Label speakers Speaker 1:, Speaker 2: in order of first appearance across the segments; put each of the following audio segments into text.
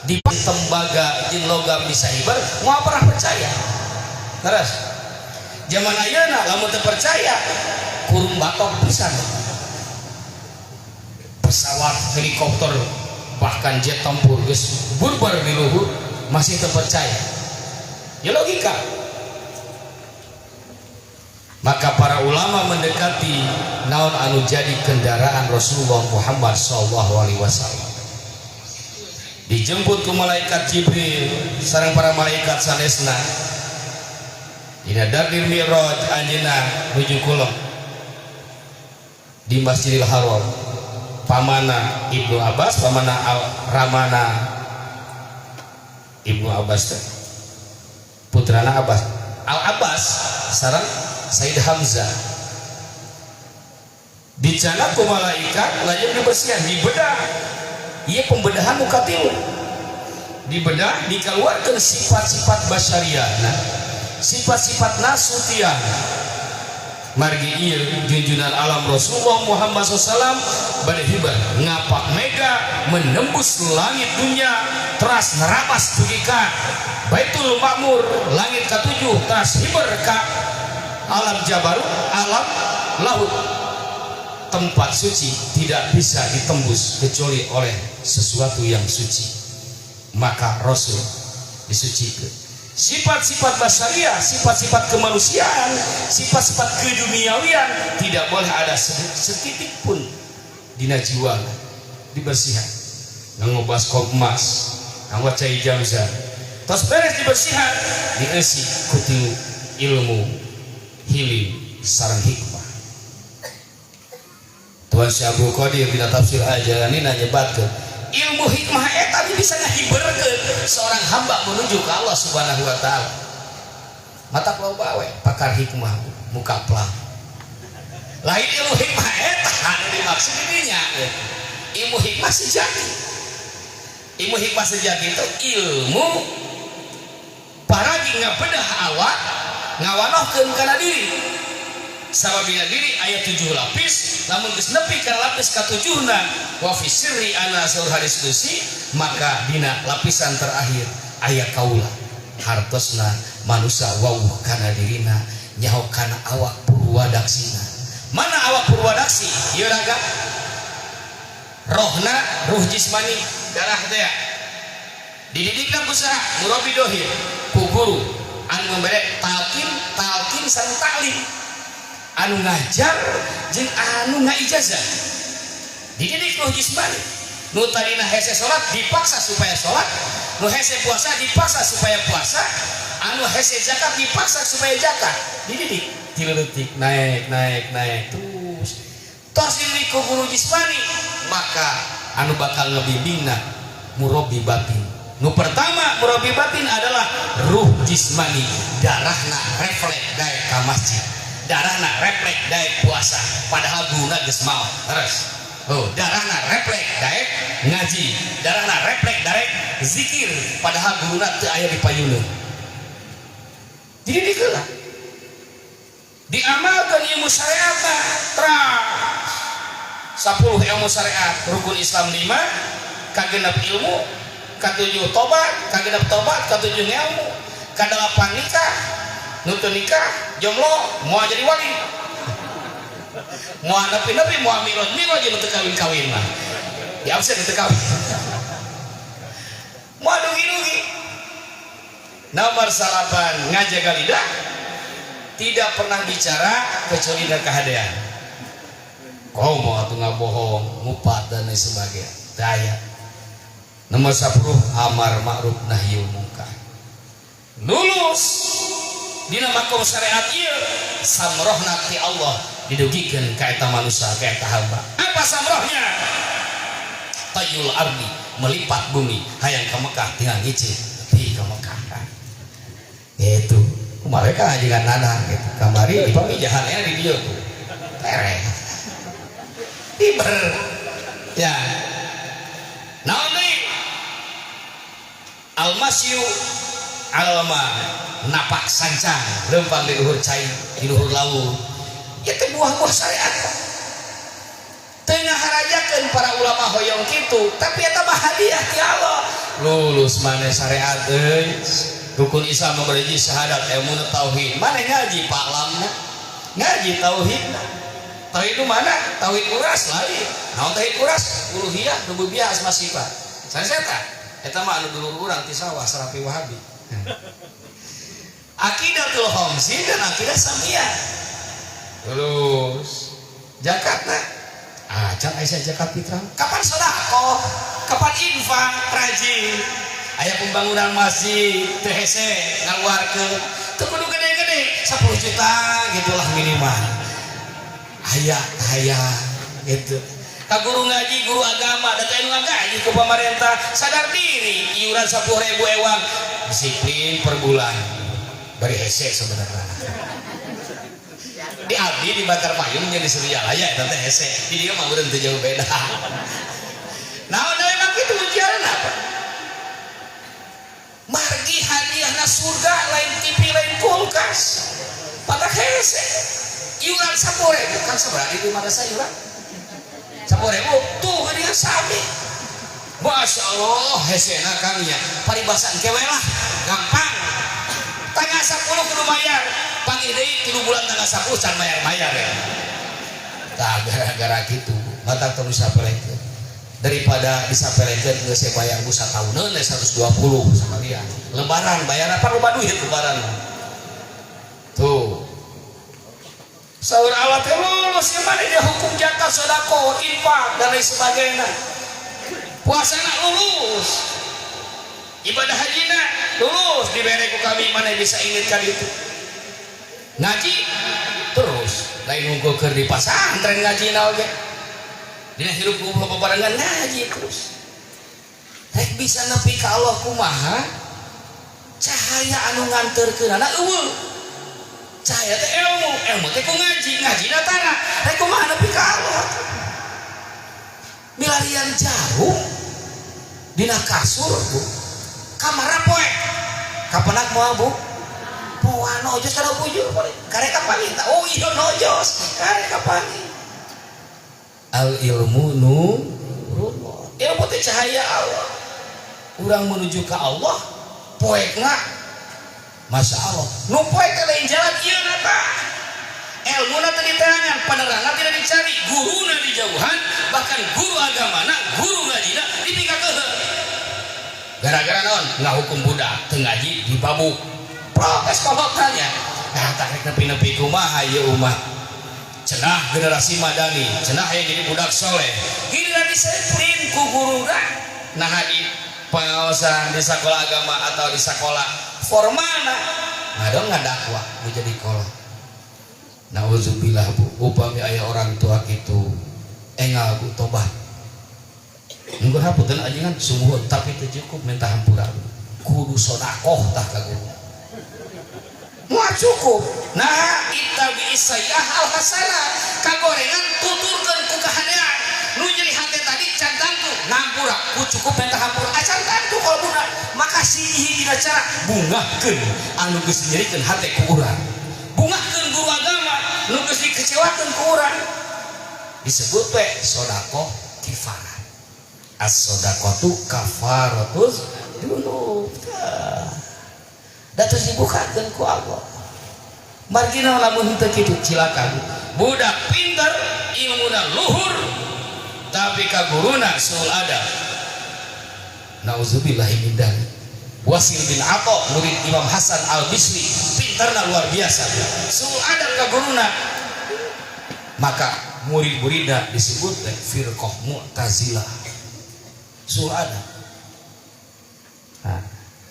Speaker 1: Di tembaga jeung logam bisa hiber, moal pernah percaya. Terus zaman ayeuna lamun teu percaya kurung batok pisan. Pesawat, helikopter, bahkan jet tempur geus burbar di luhur, masih teu percaya. Ya logika. Maka para ulama mendekati naon anu jadi kendaraan Rasulullah Muhammad sallallahu alaihi wasallam. Dijemput ku malaikat Jibril sareng para malaikat sanesna. Dina Dardir Mi'raj anjeunna nuju kulem di Masjidil Haram. Pamana Ibnu Abbas, pamana Al Ramana Ibnu Abbas teh. Putrana Abbas. Al Abbas sareng Sayyid Hamzah. Dicandak ku malaikat, lajeng dibersihan, dibedah. Ieu pembedahan nu katilu. Dibedah, dikeluarkan sifat-sifat basyariahna, sifat-sifat nasutian. Margi ieu junjunan alam Rasulullah Muhammad SAW bade hiber ngapak mega menembus langit dunia, teras nerabas dugi ka Baitul Makmur langit katujuh, teras hiber ka alam Jabarut, alam laut, tempat suci tidak bisa ditembus kecuali oleh sesuatu yang suci. Maka Rasul disucikan, sifat-sifat basyariah, sifat-sifat kemanusiaan, sifat-sifat keduniawian tidak boleh ada setitik pun dina jiwa. Dibersihan nganggo baskom emas, nganggo cai zamzam. Tos beres dibersihan, dieusi ku tilu ilmu, hilim sareng hikmah. Tuan Syekh Abdul Qadir dina tafsir Al-Jalalain nyebatkeun ilmu hikmah eta bisa ngahiberkeun seorang hamba menuju ke Allah Subhanahu wa taala. Mata loba we pakar hikmah muka plang. Lain ilmu hikmah eta anu dimaksud dinya. Ilmu hikmah sejati. Ilmu hikmah sejati itu ilmu paragi ngabedah awak, ngawanohkeun kana diri. Sababina diri aya 7 lapis, lamun geus nepi kana lapis katujuhna, wa fi sirri ana, saur hadis qudsi, maka dina lapisan terakhir aya kaula. Hartosna manusia wawuh kana dirina, nyaho kana awak purwadaksina. Mana awak purwadaksi? Ieu raga, rohna, ruh jismani, darah teh dididikna ku saha? Murabbi dohir, ku guru anu membere talqin, talqin sareng taklim, anu ngajar jeung anu ngaijazah. Dididik ruh jismani. Nu tadina hese salat dipaksa supaya salat, nu hese puasa dipaksa supaya puasa, anu hese zakat dipaksa supaya zakat. Dididik tilu detik, naik, naik, naik terus. Tos dididik ku guru jismani, maka anu bakal ngebimbingna murabbi batin. Nu pertama murabbi batin adalah ruh jismani, darahna refleks daek ka masjid, darahna refleks daek puasa padahal guruna geus maot. Terus oh, darahna refleks daek ngaji, darahna refleks daek zikir padahal guruna teu aya di payuneun. Jadi dikelah, diamalkan ilmu syariat terus 10 ilmu syariat, rukun Islam 5, kagenep ilmu, katujuh tobat, kagenep tobat, katujuh ilmu, kadelapan nikah. Nu teu nikah jomblo moal jadi wali, moal nepi-nepi, moal miroj miroj nu teu kawin-kawin mah. Di absen nu teu kawin moal dugi-dugi. Nomor salapan, ngajaga lidah, tidak pernah bicara kecuali dan kehadean. Kau mau atau nggak bohong, ngupat, dan lain sebagainya daya. Nomor 10, amar ma'ruf nahi mungkar. Lulus dina makom syariat ieu, samrohna ti Allah didugikeun ka eta manusia, ka eta hamba. Apa samrohnya? Tayyul ardi, melipat bumi. Hayang ka Mekah tinggal ngicip nepi ka Mekah. Itu mereka ngajikan nana gitu kamari di pamijahan ya, di dieu tuh tereh hiber ya. Naon deui? Almasyu alma, napak sancang lempang di luhur cai, di luhur laut. Itu buah-buah syariat. Tengah harajakeun para ulama hoyong kitu, tapi eta mah hadiah ti Allah. Lulus maneh syariat euy. Rukun Islam nomor 1 syahadat, ilmu tauhid. Maneh ngaji paklamna, ngaji tauhidna. Tauhid itu mana? Tauhid uras lain. Naon tauhid uras? Uluhiyah, rububiyah, asma sifat. Sanes eta. Eta mah anu dulur urang ti sawah Salafi Wahabi. Aqidatul Khamsin dan akidah Samiyah. Lulus. Zakatna. Ah, can aya zakat fitrah. Kapan sedekah? Kapan infak rajin? Aya pembangunan masjid teu hese ngaluarkeun. Teu kudu gede-gede, 10 juta gitulah minimal. Aya aya gitu. Ka guru ngaji, guru agama, da teh nu ngaji ku pemerintah, sadar diri iuran 10.000 ewang disiplin per bulan. Bari hese sebenarnya. Di abdi di Bantar Payung jeung di Suryalaya eta teh hese. Di dieu mah urang teu jauh beda. Naon da emang kitu ujian apa? Margi hadiahna surga lain TV lain kulkas. Patak hese. Iuran 10.000 kan sabaraha di madrasah iuran? 10.000 tuh geuningan sami. Masya Allah hesena Kang nya. Paribasa engke we lah gampang. Tanggal 10 kudu bayar. Panggih deui 3 bulan tanggal 10 can bayar-bayar ya. Tah gara-gara gitu matak tong disapelekeun. Daripada disapelekeun geus saya bayar bu satauneun 120 sekalian. Lebaran bayar apa loba duit lebaran. Tuh. Saur Allah teh lulus ya mana dia hukum zakat, sedekah, infak dan lain sebagainya. Puasana lulus. Ibadah hajina lulus dibere ku kami mana bisa ingat kan itu. Ngaji terus lain unggul keur di pasantren ngaji na oge. Dina hirup ku bebarengan ngaji terus. Rek bisa nepi ka Allah kumaha? Cahaya anu nganterkeunana eueuh. Cahaya teh ilmu, ilmu teh ku ngaji, ngajina tanah. Rek kumaha nepi ka Allah? Milarian jarum dina kasur bu. Kamar poek. Kapenak moal bu? Poa nojos kada bujur karek kapanggih. Oh iya nojos, karek kapanggih. Al ilmu nurullah. Ilmu teh cahaya Allah. Urang menuju ke Allah poekna Masya Allah. Nu poek teh lain jalan ieu na tah. Ilmuna teh diteangan, penerangna tidak dicari, guruna dijauhan, bahkan guru agamana, guru ngajina dipikakeuheun. Gara-gara naon? Ngahukum budak teu ngaji dibabuk. Protes kolotanya. Nah, tak rek nepi-nepi kumaha ieu umat. Cenah generasi madani, cenah yang jadi budak soleh. Giliran disiplin ku guruna. Nah di pengawasan di sekolah agama atau di sekolah formalna ngadong ngadakwa menjadi kolot. Nauzubillah bu, upami aya orang tua gitu engal bu tobat. Nunggu hapunten ajengan sungguh tapi teu cukup minta hampura. Kudu sodakoh tah ka guru. Moal cukup. Nah, ittabi sayyi'ah al hasanah. Kagorengan tuturkeun ku kahadean. Nu nyeri hate tadi can tangtu ngampura, ku cukup minta hampura. Acan tangtu kalbuna. Maka hiji cara bungahkeun anu geus nyerikeun hate ku urang. Bungahkeun guru agama nu geus dikecewakeun ku urang. Disebut we sodakoh kifarah. As-sodaqatu kafaratuz dzunub. Da terus dibukakeun ku Allah. Margina lamun henteu kitu cilaka. Budak pinter, ilmuna luhur, tapi ka guruna suul adab. Nauzubillahi min dzalik. Wasil bin Atha murid Imam Hasan Al Bisri, pinterna luar biasa. Suul adab ka guruna. Maka murid-muridna disebut firqah Mu'tazilah. Suul adab. Nah,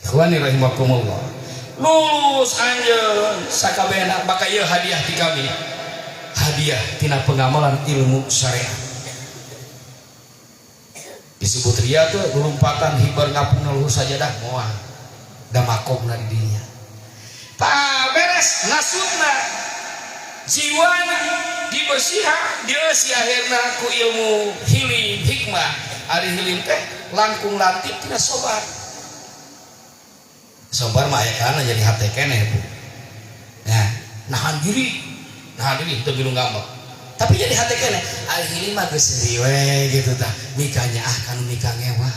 Speaker 1: ikhwani rahimakumullah. Lulus anjeun sakabehna maka ieu hadiah ti kami. Hadiah tina pengamalan ilmu syariat. Disebut ria tuh lompatan hibar ngapung luhur sajadah moal. Da makomna di dinya. Tah beres nasutna jiwana dibersihan dieusi akhirna ku ilmu hilim hikmah. Ari hilim teh langkung lantip tina sobar. Sobar mah aya kana jadi hate keneh bu. Nah, nahan diri teu milu ngambek. Tapi jadi hate keneh, ari hilim mah geus seuri we gitu tah. Mikanya ah kanu mika ngewa.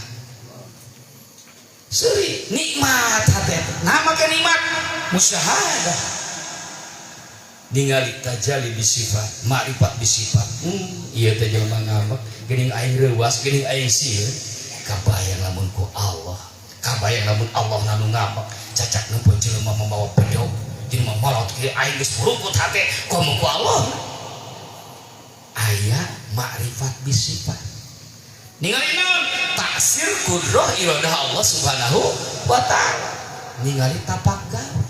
Speaker 1: Seuri nikmat hate. Nah make nikmat musyahadah. Ningali tajalli bisifat, makrifat bisifat. Ieu teh jelema ngambek, geuning aing reuwas, geuning aing sieun. Kabayang lamun ku Allah, kabayang lamun Allah nu ngambek, cacak nempo jelema mamawa bedog, jelema molot kieu aing geus murukut hate, komo ku Allah. Aya makrifat bisifat. Ningali naon? Taksir kudrah iradah Allah Subhanahu wa taala. Ningali tapak gawe.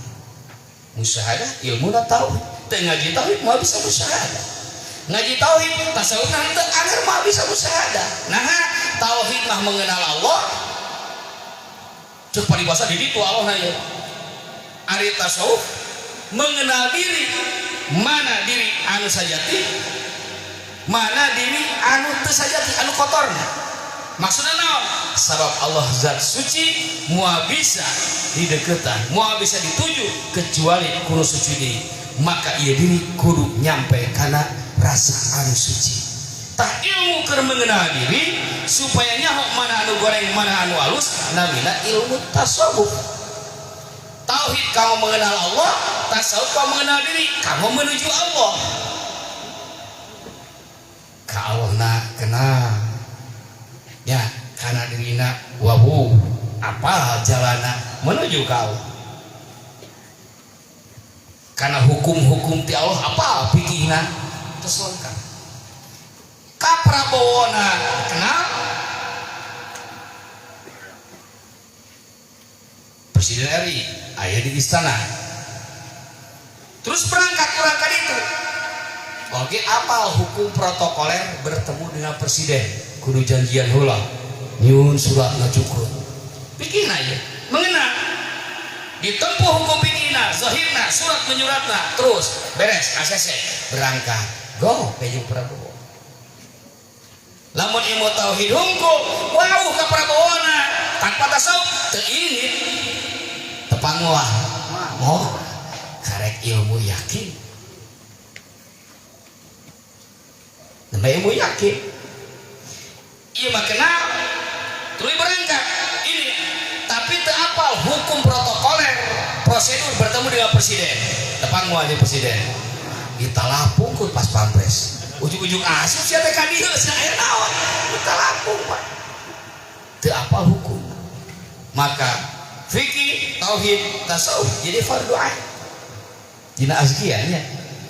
Speaker 1: Musyahadah ilmuna tauhid. Teu ngaji tauhid moal bisa musyahadah. Ngaji tauhid tasawuf teu anger moal bisa musyahadah. Nah, tauhid mah mengenal Allah. Cek paribasa di ditu Allah na ieu. Ari tasawuf mengenal diri, mana diri anu sajati, mana diri anu teu sajati, anu kotorna. Maksudna naon? Sabab Allah zat suci moal bisa dideketan, moal bisa dituju kecuali kudu suci diri. Maka ieu diri kudu nyampe kana rasa anu suci. Tah ilmu keur mengenal diri supaya nyaho mana anu goreng mana anu alus, namina ilmu tasawuf. Tauhid kamu mengenal Allah, tasawuf kamu mengenal diri, kamu menuju Allah. Ka Allah na kenal ya, karena dirina wawu apa jalana menuju ka Allah. Karena hukum-hukum ti Allah apa fikihna terus lengkap. Ka Prabowona kenal Presiden RI aya di istana. Terus berangkat kurang ka ditu. Oke, apal hukum protokoler bertemu dengan presiden kudu janjian heula nyun surat ngacukur. Pikirna ieu mengenal ditempuh hukum pikirna zahirna surat menyuratna terus beres ACC berangkat go ka Prabowo. Lamun ilmu tauhid hungkul wau ka Prabowona tanpa tasawuf teu indit tepang moal oh karek ilmu yakin. Nembe ilmu yakin ieu mah kenal terus berangkat ini tapi teu apal hukum protokoler prosedur bertemu dengan presiden tepang moal jeung presiden ditalapung ku pas pampres ujung-ujung asup sia teh ka dieu sia aya naon ditalapung Pak teu apal hukum. Maka fikih tauhid tasawuf jadi fardu ain dina azkiyah nya.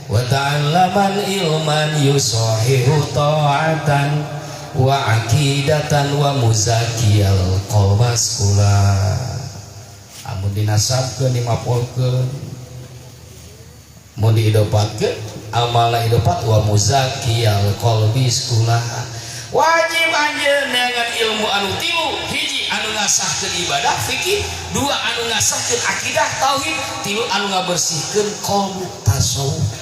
Speaker 1: Wa ta'allaman ilman yusahihu ta'atan wa aqidatan wa muzakiyal qalbas kula. Amun dinasabkeun dimapolkeun mun diidopatkeun amalna idopat wa muzakiyal qalbis kula. Wajib anjeun neangan ilmu anu tilu, hiji anu ngasahkeun ibadah fikih, dua anu ngasahkeun akidah tauhid, tilu anu ngabersihkeun qalbu tasawuf.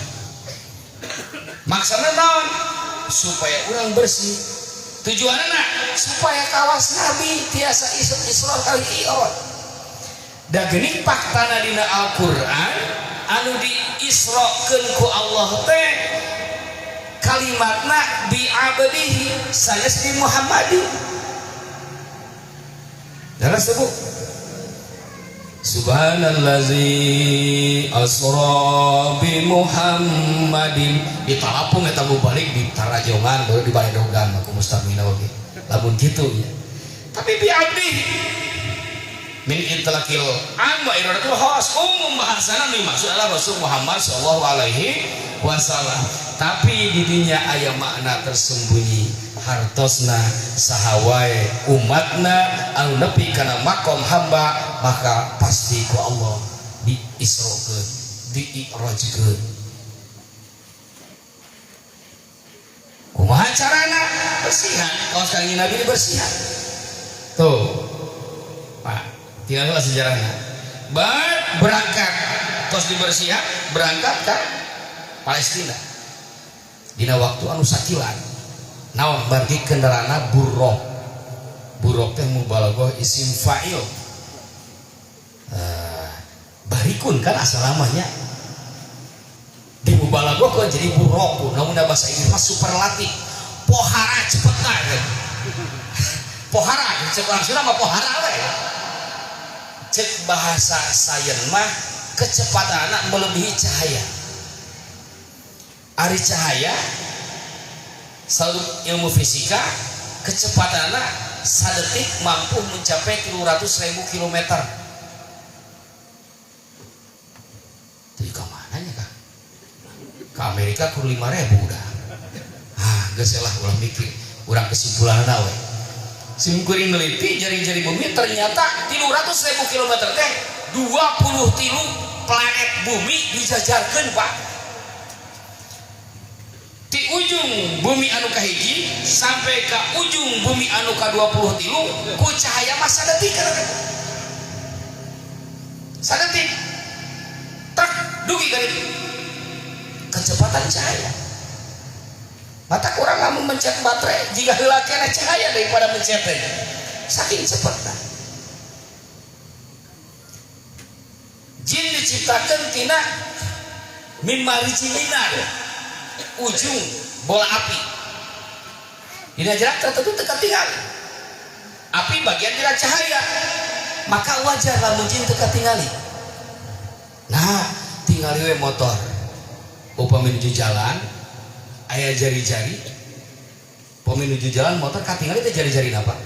Speaker 1: Maksudna naon? Supaya urang bersih. Tujuanna supaya kawas Nabi tiasa Isra kali I'raj. Da geuning faktana dina Al-Qur'an anu diisrokeun ku Allah teh kalimatna bi abdihi sanes bi Muhammadin. Jelas Bu? Subhanallazi asra bi Muhammadin. Ditalapung eta balik di tarajongan baru di baledogan ku mustamina oge. Lamun kitu nya. Tapi bi abdihi min intlaqil am wa iradatul khas, umum bahasana dimaksud adalah Rasul Muhammad sallallahu alaihi wasallam. Tapi di dinya aya makna tersembunyi hartosna sahawae umatna anu nepi kana makom hamba maka pasti ku Allah diisrokeun dii'rajkeun. Kumaha carana? Bersihan. Kaos kanjeng Nabi dibersihan. Tuh. Pak, tinggal sejarahnya. Berangkat tos dibersihan berangkat ke Palestina. Dina waktu anu sakilan. Naon bagi kendaraanna buruk. Buruk teh mubalaghah isim fa'il. Barikun kan asal namanya. Di mubalaghah kan jadi buruk, namun bahasa Inggris mah superlatif. Pohara cepetna kan. Pohara, cek orang Sunda mah pohara we. Cek bahasa sains mah kecepatan melebihi cahaya. Ari cahaya selalu ilmu fisika kecepatan sadetik mampu mencapai 300.000 kilometer. Itu ke mana nya kah? Ke Amerika kur 5.000 udah. Ah, geus lah ulah mikir. Urang kesimpulanna we. Sim kuring neliti jari-jari bumi ternyata 300.000 kilometer teh 23 planet bumi dijajarkeun, Pak. Di ujung bumi anu kahiji sampai ke ujung bumi anu ka 23 ku cahaya mah sadetik kana. Sadetik. Tak dugi ka ditu. Kecepatan cahaya. Mata kurang lamun mencet baterai jika heula keneh cahaya daripada mencet teh. Saking cepetna. Jin diciptakeun tina mimari minar, ujung bola api. Dina jarak tertentu teu katingali. Api bagian tina cahaya. Maka wajar lamun jin teu katingali. Nah, tingali we motor. Upami menuju jalan aya jari-jari. Upami menuju jalan motor katingali teh jari-jari napa?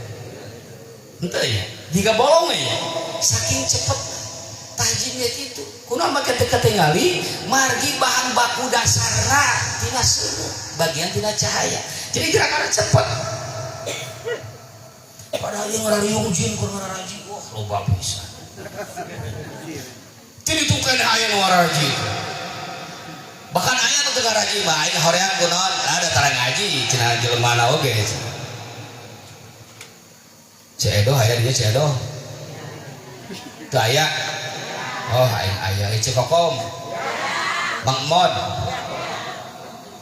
Speaker 1: Henteu ya. Jika bolong ya. Saking cepet tajimnya gitu. Kunaon make teu katingali margi bahan baku dasarna tina seuneu, bagian tina cahaya. Jadi gerakannya cepet. Padahal yang ngarariung jin kur ngararaji, wah loba pisan. Jadi itu kan aya nu ngararaji. Bahkan aya nu teu ngaraji mah aing hoream kunaon, ada tara ngaji cenah jelema oge. Ceedoh aya dia ceedoh. Teu aya. Oh aing aya Ieu Kokom. Bang Mod.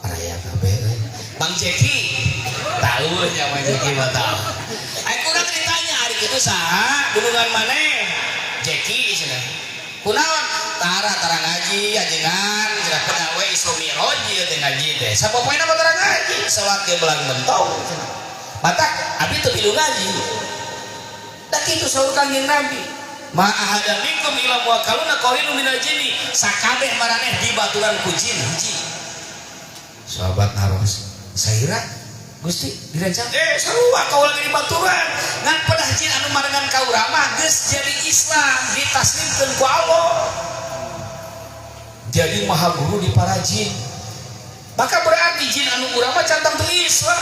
Speaker 1: Araya kabeh euy. Bang Jeki. Tahu nya Bang Jeki mah tahu. Aing kurang ditanya ari kitu saha gunungan maneh? Jeki cenah. Kunaon? Tara tara ngaji ajengan cenah pedah we Isra Mi'raj ieu teh ngaji teh. Sapopoena mah tara ngaji, salat ge belang mentong cenah. Matak abdi teu milu ngaji. Da kitu saur Kangjeng Nabi. Ma ahada minkum ila muakaluna qarinu minal jinni, sakabeh maraneh dibaturan ku jin hiji. Sahabat naros, saira Gusti dirancang sarua kau lagi dibaturan ngan pedah jin anu marengan ka urang mah geus jadi Islam ditaslimkeun ku Allah. Jadi maha guru di para jin. Maka berarti jin anu urang mah cantang teu Islam.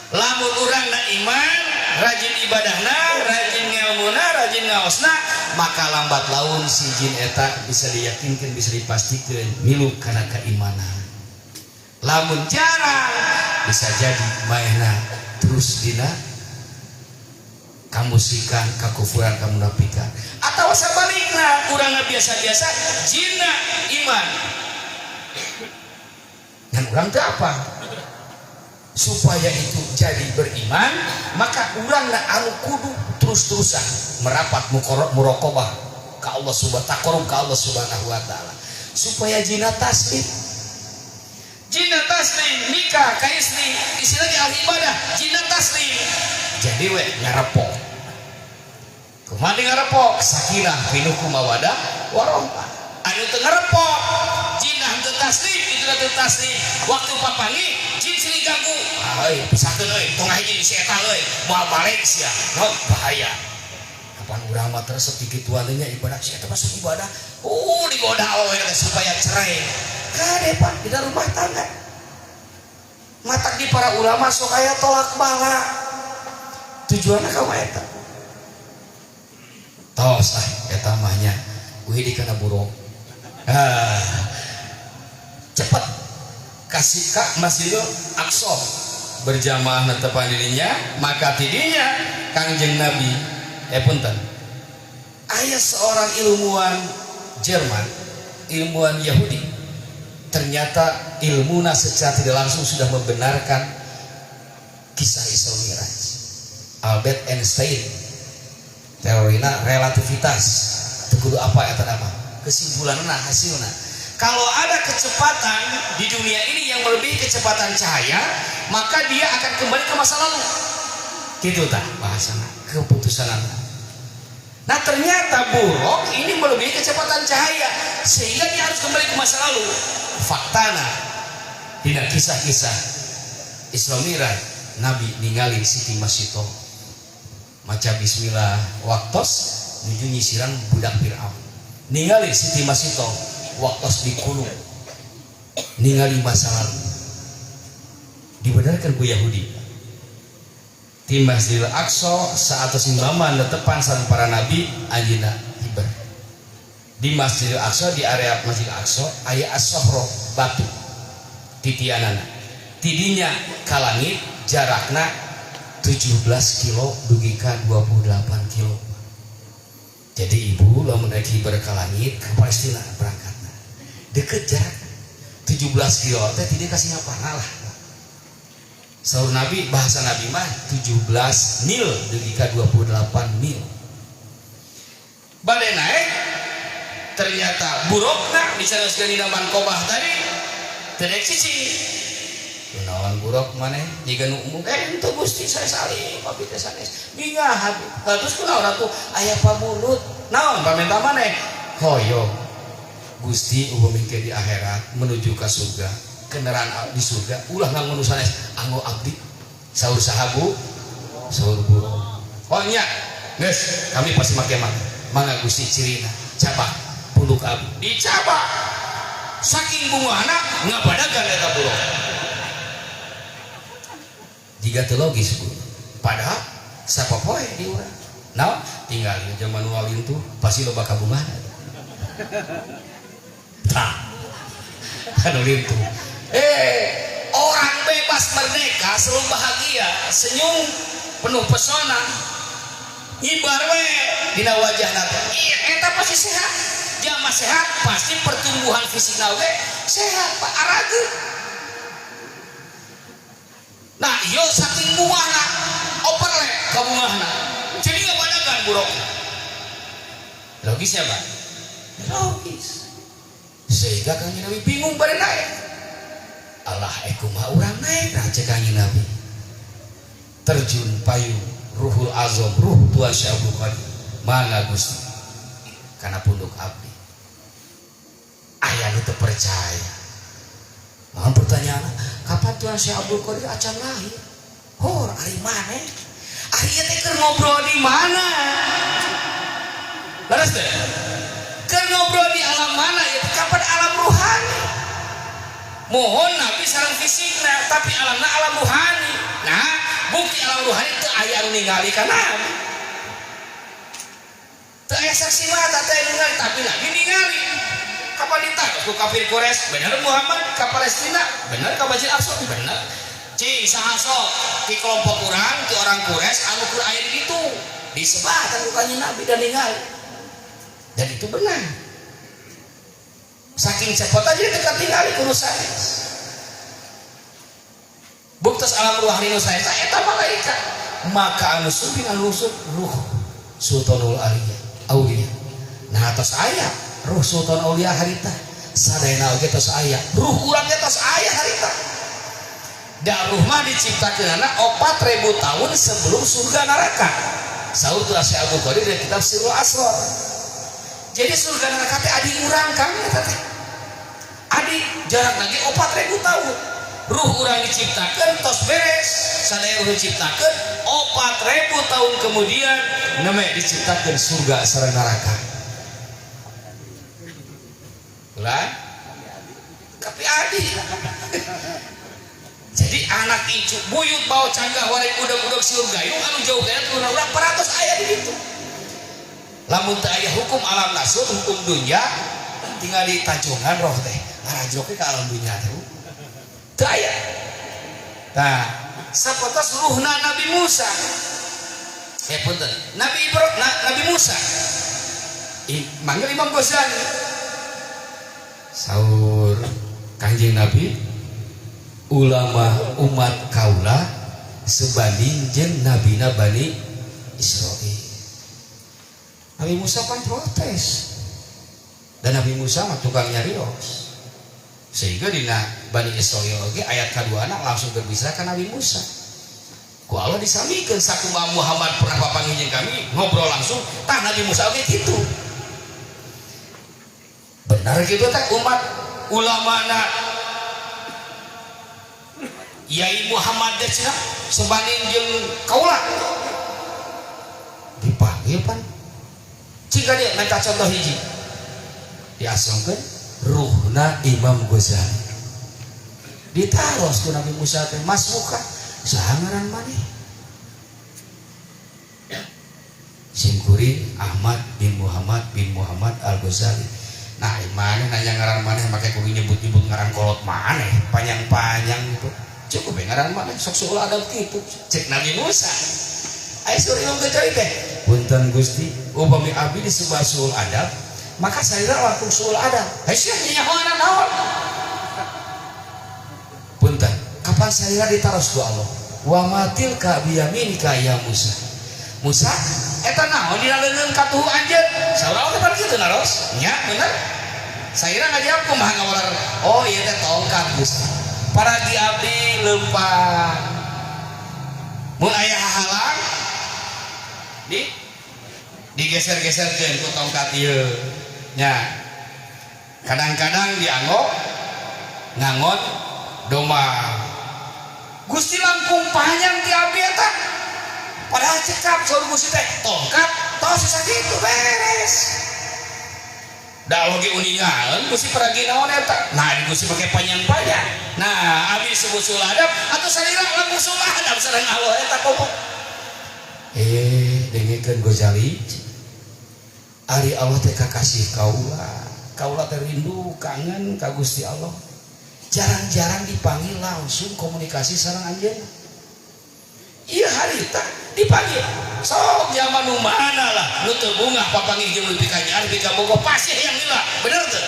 Speaker 1: Lamun urang na iman, rajin ibadahna, rajin ngelmuna, rajin ngaosna, maka lambat laun si jin eta bisa diyakinkan, bisa dipastikan milu kana keimanan. Lamun jarang bisa jadi maena terus dina kamusikan, kakufuran, kamunafikan. Atau sabalikna urang biasa-biasa jinna iman. Dan urang teh apa? Supaya itu jadi beriman, maka urang na anu kudu terus-terusan merapat muraqabah ka Allah subhanahu taqarrub ka Allah Subhanahu wa taala supaya jinna taslim. Jinna taslim nikah ka istri, istilahnya ahli ibadah, jinna taslim. Jadi we ngarepok. Kumaha ngarepok? Sakinah pinuku mawadah warahmah. Anu teu ngarepok, jinna henteu taslim, itu teu taslim. Waktu papanggih jin silih ganggu. Euy, pisahkeun euy, tong hiji si eta euy, moal balik sia. No, bahaya. Kapan urang mah resep dikituan nya ibadah si eta masuk ibadah. Digoda awewe supaya cerai. Kade Pak di rumah tangga. Matak di para ulama sok aya tolak bala. Tujuanna ka eta. Tos ah eta mah nya. Uih di kana burung. Ah. Cepet kasih ka Masjidil Aqsa berjamaah netepan dirinya maka tidinya Kangjeng Nabi punten aya seorang ilmuwan Jerman, ilmuwan Yahudi, ternyata ilmuna secara tidak langsung sudah membenarkan kisah Isra Mi'raj. Albert Einstein teorina relativitas teu kudu apa eta nama kesimpulanna hasilna kalau ada kecepatan di dunia ini yang melebihi kecepatan cahaya maka dia akan kembali ke masa lalu. Gitu tah bahasana keputusan. Nah, ternyata buraq ini melebihi kecepatan cahaya sehingga dia harus kembali ke masa lalu. Faktana tidak kisah-kisah Isra Miraj, Nabi ningali Siti Masito maca bismillah waktos nuju nyisiran budak Fir'aun, ningali Siti Masito waktos dikulung, ningali masa lalu, dibenarkan ku Yahudi di Masjidil Aqsa. Saat imbaman netepan sareng para nabi, anjeunna hiber di Masjidil Aqsa. Di area Masjidil Aqsa aya as-sohro, batu titianana tidinya ka langit jarakna 17 kilo dugi ka 28 kilo. Jadi ibu lamun rek hiber ka langit, ke Palestina berangkatna, deket jarak 17 kilo teh tidak kasih ngapana lah. Saur Nabi, bahasa Nabi mah 17 mil dugi ka 28 mil. Bade naik, ternyata buraqna disanaoskeun dina manqobah tadi teu daek cicing. Kunaon buraq maneh jiga nu umum? Eh, henteu Gusti, saya salim abdi teh sanes bingah abdi. Terus kunaon atuh aya pamundut? Naon pamenta maneh? Hoyong Gusti, upami di akhirat menuju ka surga, kendaraan di surga ulah nganggo nu sanes, anggo abdi. Saur sahabu? Saur buraq, oh nya geus, kami pasti make mangga. Mangga Gusti, cirina cabak punduk abdi. Dicabak, saking bungahna ngabadagan eta buraq. Jiga teu logis, Bu, padahal sapopoe di urang naon tinggal di zaman walin tuh pasti loba kabungan. Tah, anu lintuh, orang bebas merdeka selalu bahagia, senyum penuh pesona, nyibar we dina wajahna teh. Iya, eta pasti sehat. Jama sehat pasti pertumbuhan fisik oge sehat, Pak, arageut. Nah, iyo saking bungahna overlap kabungahna, jadi ngabadagan buraq. Logisnya, Pak, logis, sehingga Kanjeng Nabi bingung bade naik. Allah, eh, kumaha urang naik? Nah, cek Kanjeng Nabi terjun payung Ruhul Azam, ruh Tuhan Syekh Abdul Qadir. Mangga Gusti, karena punduk abdi. Aya nu teu percaya. Mohon pertanyaan, kapan Tuhan Syekh Abdul Qadir acan lahir? Hor, ari maneh? Ari ieu teh keur ngobrol di mana? Leres teh? Keur ngobrol di alam mana ya? Kapan alam ruhani? Mohon Nabi sareng fisikna, tapi alamna alam ruhani. Nah, bukti alam ruhani teu aya anu ningali ka Nabi. Teu aya saksi mata, teu aya ningali, tapi Nabi ningali. Kapan ditaros ku kafir Quraisy, bener Muhammad ke Palestina, bener ka Masjid Aqsa, bener. Cing saha sok di kelompok urang, ti orang Quraisy anu kur aya di ditu? Disebatan ku Kanjeng Nabi dan ningali. Dan itu benar. Saking cepot aja dekat ningali ku nu sanes. Buktos alam ruhani nu sanes eta malaikat. Maka anu sumping anu lusut ruh Sultanul Aliyah, Aulia. Nah, atos aya ruh Sultan Aulia harita. Sadayana oge tos aya. Ruh urang ge tos aya harita. Da ruh mah diciptakeunana 4000 tahun sebelum surga neraka. Saur tu Syekh Abdul Qadir dari kitab Sirrul Asrar. Jadi surga neraka teh adi urang, Kang, eta teh. Adi jarak lagi 4000 tahun. Ruh urang diciptakeun tos beres. Sadaya ruh diciptakeun 4000 tahun kemudian neme diciptakeun surga sareng neraka. Lah, tapi adi. Jadi anak incu buyut bawa canggah wareng udang-udang siur gayung anu jauh kaya turunan urang parantos aya di ditu. Lamun teu aya hukum alam nasut, hukum dunya, tinggal di tanjungan roh teh ngarajok ke alam dunya teh. Teu aya. Nah, sapotos ruhna Nabi Musa. Eh, punten, Nabi Ibrahim, Nabi Musa. Manggil Imam Ghazali. Saur Kanjeng Nabi, ulama umat kaula sebanding jeung nabina Bani Israel. Nabi Musa kan protes. Dan Nabi Musa mah tukang nyarios. Sehingga dina Bani Israel oge ayat kedua anak langsung berbicara ke Nabi Musa. Ku Allah disamikeun sakumaha Muhammad pernah papanggih jeung kami ngobrol langsung, tah Nabi Musa oge kitu. Benar gitu teh umat ulamana Yai Muhammad teh cenah sebanding jeung kaula dipanggil pan cing ka dieu minta contoh hiji diasongkeun ruhna Imam Ghazali ditaros ku Nabi Musa teh mas muka saha ngaran maneh simkuring Ahmad bin Muhammad bin Muhammad Al Ghazali. Nah maneh nanya ngaran maneh make kudu nyebut-nyebut ngaran kolot maneh panjang-panjang gitu cukup ya ngaran maneh sok suul adab kitu cek Nabi Musa. Aya surah Imam Ghazali teh punten Gusti upami abdi disebut suul adab maka salira langsung suul adab heuh nyahoana naon punten kapan salira ditaros ku Allah wa matilka biyaminika ya Musa. Musa eta naon dina leungeun katuhu anjeun saur Allah teh kitu naros nya bener salira ngajawab kumaha ngawaler oh ieu teh tongkat Gusti paragi abdi leumpang mun aya hahalang di digeser-geserkeun ku tongkat ieu nya kadang-kadang dianggo ngangon domba Gusti langkung panjang ti abdi eta padahal cekap saur Gusti teh tongkat tos sakitu beres da oge uningan Gusti paragi naon eta nah di Gusti make panjang-panjang nah abdi disebut suul adab atau salira langkung suul adab sareng Allah eta komo dengekeun Ghazali ari Allah teh kakasih kaula kaula teh rindu kangen ka Gusti Allah jarang-jarang dipanggil langsung komunikasi sareng anjeunna ieu harita dipanggil sok zaman nu mana lah nu teu bungah papanggih jeung nu pikanyar pikabogoh pasti hayang lila bener teu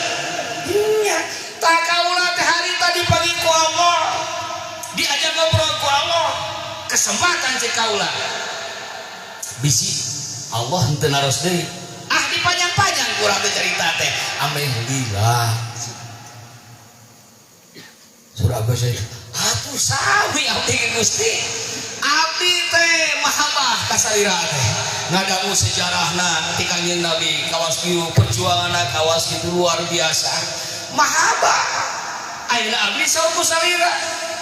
Speaker 1: nya tah kaula teh harita dipanggil ku Allah diajak ngobrol ku Allah kesempatan cek kaula bisi Allah henteu naros deui ah dipanjang-panjang kurang teh cerita teh ameh lila surah Ghazali atuh sami abdi Gusti abdi teh mahabbah kasalira teh ngadangu sejarahna ti Kangjeng Nabi kawas kieu perjuanganna kawas kitu luar biasa mahabbah ayeuna abdi saur ku salira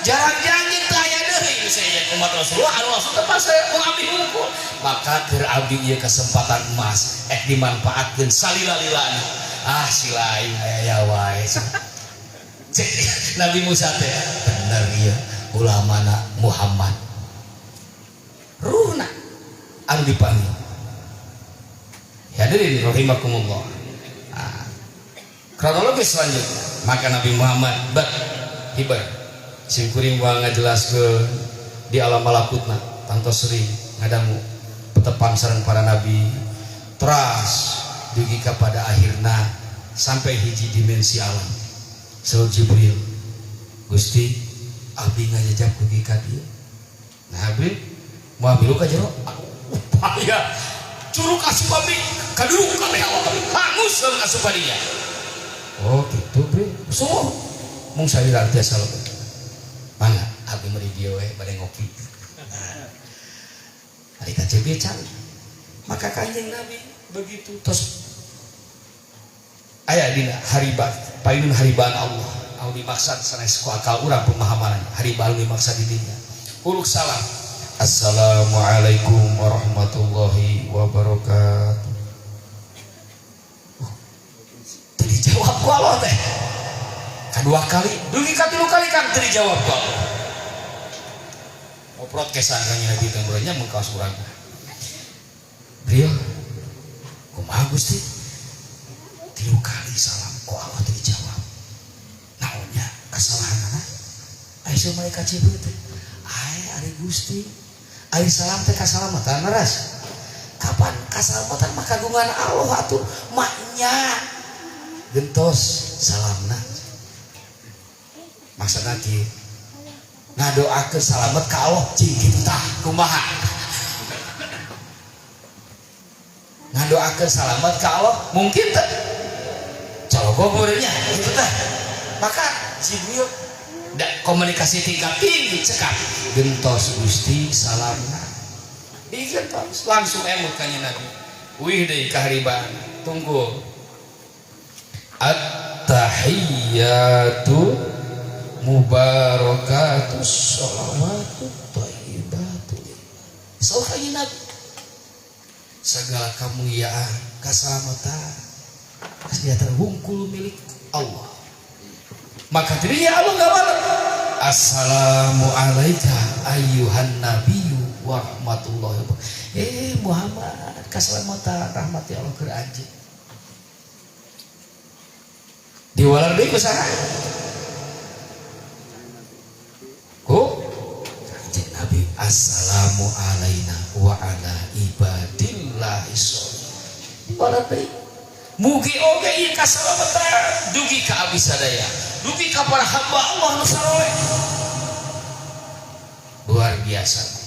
Speaker 1: jarang-jarang teu aya deui saya umat Rasulullah anu langsung teh pas ku abdi hungkul maka keur abdi ieu kesempatan emas ek dimanfaatkeun salila-lilana ah si lain aya wae cek Nabi Musa teh bener ieu ulamana Muhammad ruhna anu dipanggil hadirin rahimakumullah. Nah, kronologis selanjutnya maka Nabi Muhammad bat hibar simkuring wa ngajelaskeun di alam malakutna tantos sering ngadangu petepang sareng para nabi teras dugi kepada akhirna sampai hiji dimensi alam saur Jibril Gusti abdi ngajajab dugi ka dieu nah abdi moal milu ka jero upaya curug asup abdi kaduruk kabeh awak abdi hangus lamun asup ka dinya oh gitu bre sungguh mung salira tiasa lebet mangga abdi mah di dieu we bade ngopi ari ka CB can maka Kanjeng Nabi begitu tos aya dina hariban payun haribaan Allah anu dimaksad sanes ku akal urang pemahaman haribaan dimaksad di dinya huluk salam assalamualaikum warahmatullahi wabarakatuh. Teu dijawab ku Allah teh kadua kali dugi katilu kali kan teu dijawab ku Allah ngoprot kesan kanjeng Nabi teh meureun nya mun kaos urang beliau kumaha Gusti tilu kali salam ku Allah teu dijawab naonnya kesalahanana aya malaikat Jibril teh ai ari Gusti ari salam teh kasalamatan leres kapan kasalamatan mah kagungan Allah atuh maknya gentos salamna maksudna kieu ngadoakeun salamet ka Allah cing kitu tah kumaha ngadoakeun salamet ka Allah mungkin teh calogo meureunnya kitu tah maka Jibril Da, komunikasi tingkat tinggi cekap gentos Gusti salamna digentos langsung emut ka Nabi wih deui kaharibaan tunggu at-tahiyyatu mubarakatus sholawatu thayyibatu saur ka Nabi segala kemuliaan kasalamatan kesejahteraan hungkul milik Allah maka dirinya Allah nggak malu assalamu alaika ayyuhan nabiyyu wa rahmatullahi wa barakatuh Muhammad kasalamatan rahmati Allah keur anjeun diwalar deui ku saha ku kanjeng Nabi assalamu alaina wa ala ibadillahi sholihin diwalar deui mugi oge ieu kasalamatan dugi ka abdi sadaya dugi ka para hamba Allah nu saroleh luar biasa.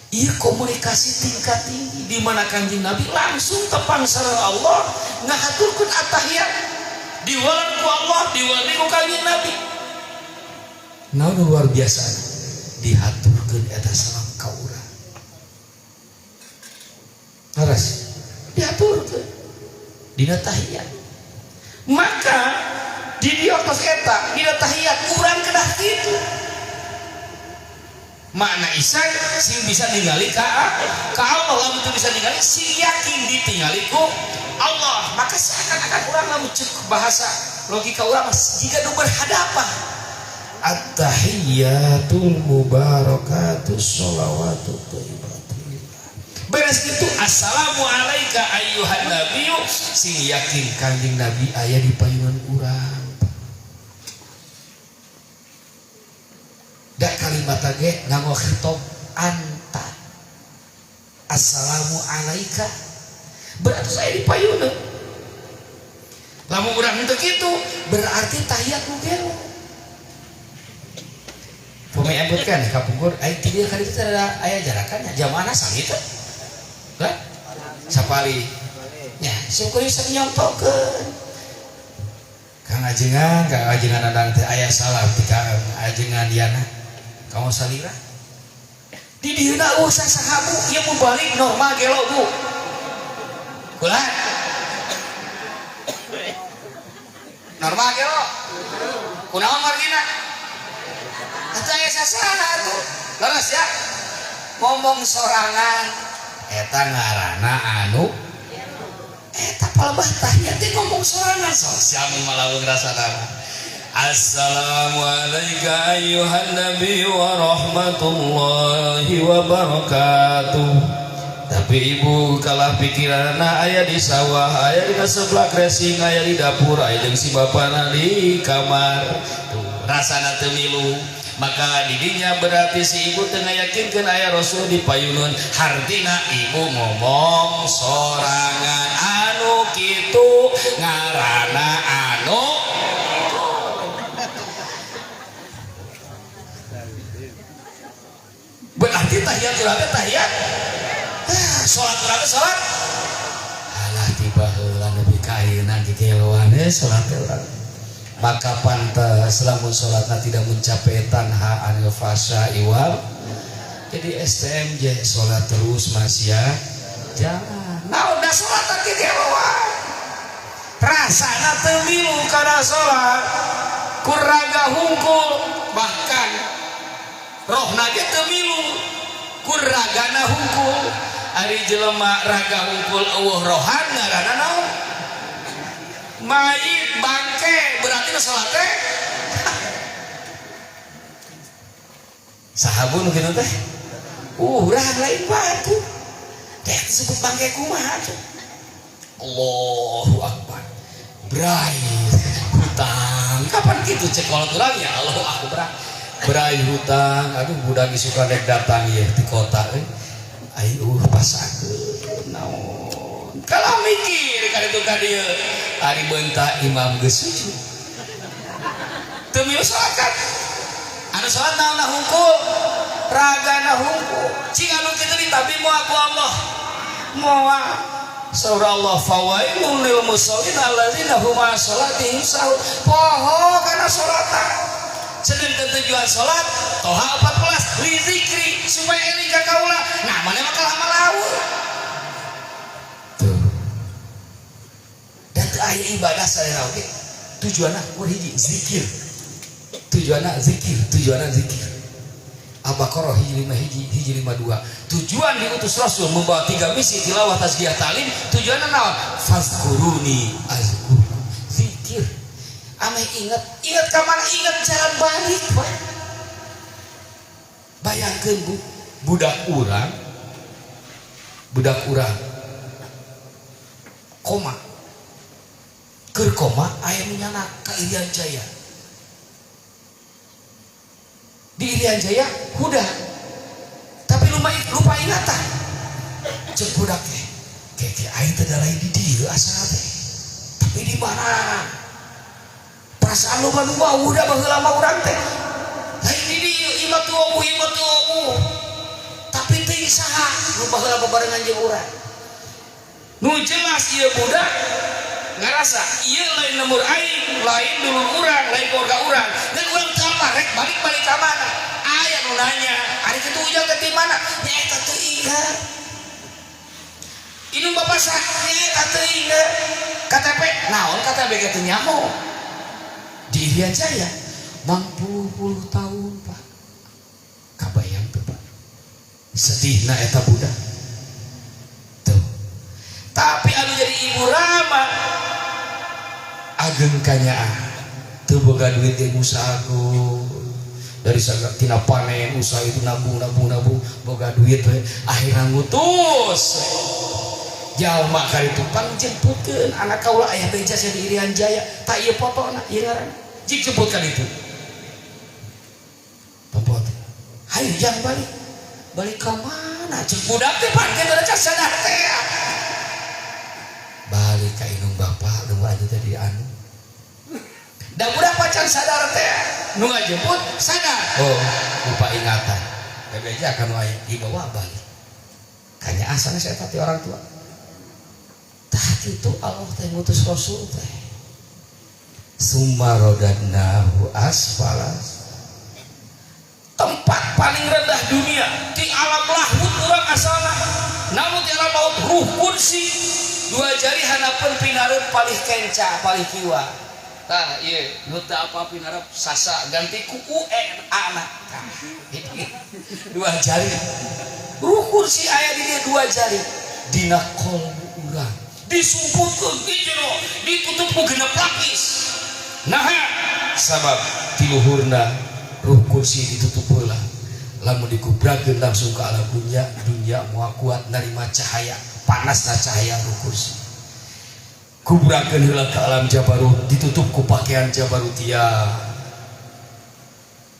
Speaker 1: Ieu komunikasi tingkat tinggi di mana kanjeng Nabi langsung tepang sareng Allah ngahaturkeun attahiyat diwalar ku Allah diwalar ku kanjeng Nabi naon luar biasa dihaturkeun eta salam ka urang leres dihaturkeun dina tahiyat maka di dieu tos eta dina tahiyat urang kedah kitu makna isya sing bisa ningali ka Allah lamun teu bisa ningali sing yakin ditingali ku Allah maka seakan-akan urang lamun ceuk bahasa logika urang jika nu berhadapan at-tahiyyatul mubarakatus sholawatut thayyibatulillah beres itu assalamu alaika ayyuhan nabiyyu sing yakin kanjeng Nabi aya di payunan urang da kalimat ge nganggo khitab anta assalamu alaika berarti saya di payunan lamun urang henteu kitu berarti tahiyat nu gelo pami embut kan kapungkur ai ti dieu ka ditu teh aya jarakan jamaahna sami teh lah sapali nya syukur bisa nyontokeun Kang ajengan adang teh aya salam ti Kang ajengan Yana kamu salira di dieuna usah sahabu ieu mun balik normal gelo bu kula normal gelo kunaon margina atuh aya sasaha atuh leres ya ngomong sorangan eta ngaranna anu eta palebah tahiyat teh ngomong sorangan sosial mun malaweung rasana assalamualaikum ayyuhan nabi wa rahmatullahi wa barakatuh tapi ibu kalah pikiranna aya di sawah aya di sebelah racing aya di dapur aya jeung si bapana di kamar tuh rasana teu milu maka didinya berarti si ibu teu ngayakinkeun aya rasul di payunun hartina ibu ngomong sorangan anu kitu ngaranna anu berarti tahiyat urang teh tahiyat salat urang teh salat alah tiba heula nepi ka ayeuna gegeloan salat urang maka pantas lamun salatna tidak mencapai tanha anil fasya iwal jadi STMJ salat terus mas ya jangan nah udah salat gegeloan rasana teu milu kana salat kuraga hungkul bahkan rohna ge teu milu kuragana hungkul ari jelema raga hungkul eueuh rohan ngaranna naon mayit bangke berarti nu salat teh saha bu nu kitu teh urang lain batu teh disebut bangke kumaha tuh Allahu akbar bray hutang kapan kitu cek kolot urang ya Allahu akbar berai hutang aduh budak isukan rek datang ieu di kota euy ayo pasakeun naon kalau mikir ka ditu ka dieu ari beunta imam geus sujud teu milu salat kan anu salat naonna hungkul ragana hungkul cing anu kitu ditabi moal ku Allah moal saur Allah fawailul lil musallin allazina hum an salatihim sahun poho kana salatna Sedangkan tujuan salat Toha 14 li zikri, supaya eling ka kaula. Nah, mana mah kalah malawu tuh. Dan teu aya ibadah salena oge tujuanna kur hiji, zikir. Tujuanna zikir, tujuanna zikir. Al-Baqarah hiji lima hiji, hiji lima dua. Tujuan diutus Rasul membawa tiga misi, tilawah, tazkiyah, talim, tujuannya naon? Fazkuruni azkurkum, zikir. Ameh inget, inget ke mana? Inget jalan balik, Pak. Bayangkan, Bu, budak urang, budak urang koma, keur koma aya nu nyanak ka Irian Jaya. Di Irian Jaya huda, tapi lupa, lupa ingatan. Cek budak teh, keke aing teh lain di dieu asal teh, tapi di mana? Perasaan lupa lupa udah baheula mah urang teh lain di dieu, imah tuh eueuh, imah tuh eueuh, tapi teuing saha nu baheula babarengan jeung urang. Nu jelas ieu budak ngarasa ieu lain lembur aing, lain dulur urang, lain keluarga urang, dan urang teu apa rek balik-balik ka mana. Aya nu nanya, ari kitu ujang teh ti mana? Nya eta teu ingat. Indung bapak sah? Nya eta teu ingat. KTP naon? KTP ge teu nyaho. Di Irian Jaya mangpuluh-puluh tahun, Pak. Kabayang tuh, Pak, sedihna eta budak tuh. Tapi anu jadi ibu rama ageng kanyaah, teu boga duit ge usaha dari sagala tina panen usaha itu, nabung nabung nabung, boga duit we, akhirnya ngutus jalma kali itu, pangjemputkeun anak kaula, aya beja sia di Irian Jaya. Tak ieu fotona, ieu ngaranna. Jik jemput kali itu. Pempot, hayu jangan balik. Balik ke mana? Cek budak teh, pan kitu da sadar teh. Balik ka indung bapak nu aja tadi anu. Da budak pacan sadar teh, nu ngajemput sadar. Oh, lupa ingatan. Bebeja kanu aya dibawa balik. Kanya asalnya saya tadi orang tua. Tah kitu Allah teh ngutus Rasul teh. Summa rodadnahu asfala, tempat paling rendah dunia, di alam lahut urang asalna. Namun di alam laut ruh kursi dua jari hanapeun pinareut, palih kenca palih kiwa. Tah ieu nu teu apa pinareup sasa ganti ku u e a na. Tah, dua jari ruh kursi aya di dieu, dua jari dina kolbu urang, disumputkeun di jero, ditutup ku genep lapis. Nah, sabab tiluhurna ruh kursi ditutup heula. Lamun dikubrakeun langsung ke alam dunia, dunia moal kuat narima cahaya, panasna cahaya ruh kursi. Kubrakeun heula ke alam jabarut, ditutup ku pakaian jabarutia,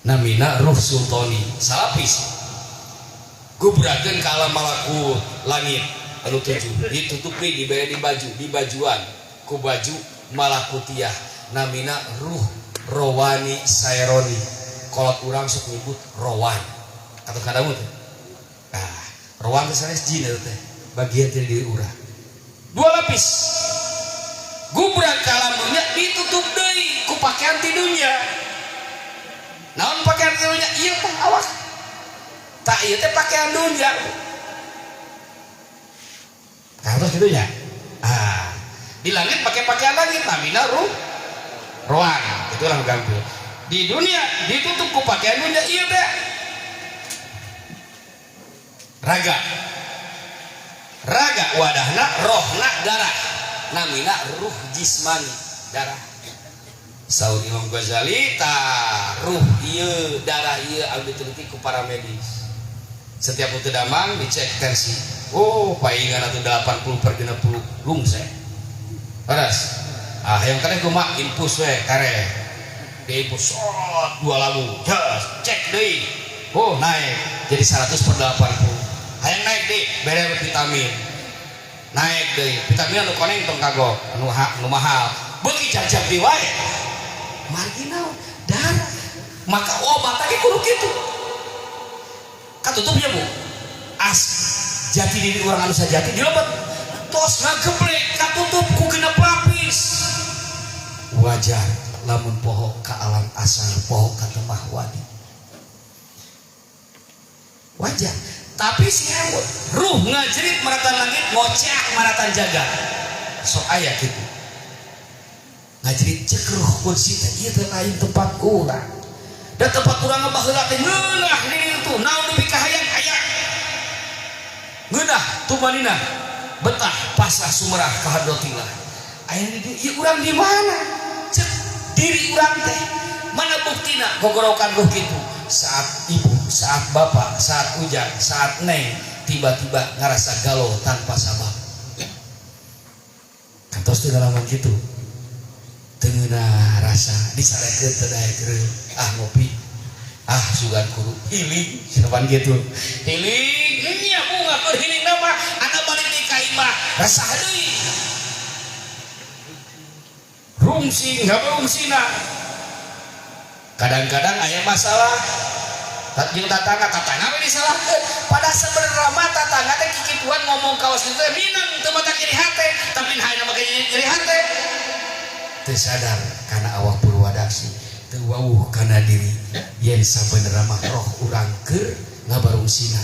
Speaker 1: namina ruh sultani, salapis. Kubrakeun ke alam malakut, langit anu tujuh, ditutupi, diberi di baju, di bajuan ku baju malakutiah, namina ruh rowani saironi. Kolot urang sok nyebut rowan atau kadamu teh. Nah, rowan teh sanes jin, eta teh bagian dari diri urang. Dua lapis. Gubrak ke alam dunia, ditutup deui ku pakaian ti dunya. Naon pakaian ti dunya? Ieu teh awak tak, ieu teh pakaian dunya. Harus gitu ya. Ah, di langit pakai pakaian langit, namina ruh roan, itulah gampil. Di dunia ditutup ku pakaian dunia, iya teh raga. Raga wadahna rohna darah, namina ruh jismani, darah. Saur Imam Ghazali, ta ruh ieu, darah ieu anu diteliti ku para medis. Setiap teu damang dicek tensi. Oh, paingan atau 80 per 60 rungse. Paras. Ah, yang kare kumaha, infus we kare. Di infus sot dua labu. Jas, cek deui. Oh, naik jadi 100 per 80. Hayang naik deui, bere vitamin. Naik deui. Vitamin anu koneng tong kagok, anu anu mahal. Beuki jag-jag deui wae. Margi naon? Darah. Maka obat lagi kudu kitu. Katutupnya, Bu. As jati diri orang anu sajati dilebet tos ngageblek, katutup ku genep lapis. Wajar. Lamun poho ka alam asal, poho ka temah wadi, wajar. Tapi si emut ruh ngajerit maratan langit, ngoceh maratan jagat, sok aya kitu ngajerit. Cek ruh kursi teh, ieu teh lain tempat urang da, tempat urang mah baheula teh ngeunah di ditu, naon nepi ka hayang aya, ngeunah tumanina, betah, pasrah, sumerah ka hadratillah. Aya di dieu, ieu urang di mana? Cek diri urang teh. Mana buktina gogorokan ruh kitu? Saat ibu, saat bapak, saat ujang, saat neng tiba-tiba ngerasa galau tanpa sabab. Kantos teu ngalaman kitu? Teu ngeunah rasa, disarekeun teu daek, ah ngopi ah, sugan kudu healing siapa gitu, healing nya bunga keur healing nama anak balik di ka imah rasa deui, rungsing rungsina. Kadang-kadang aya masalah jeung tatangga, tatangga we disalahkeun. Pada sebenarnya mah tatangga teh kikituan ngomong kawas itu teh minang teu mata nyeri hate, tapi hayang make nyeri hate. Teu sadar kana awak purwadaksi, teu wawuh kana diri yen sabenerna mah roh urang keur ngabarungsina,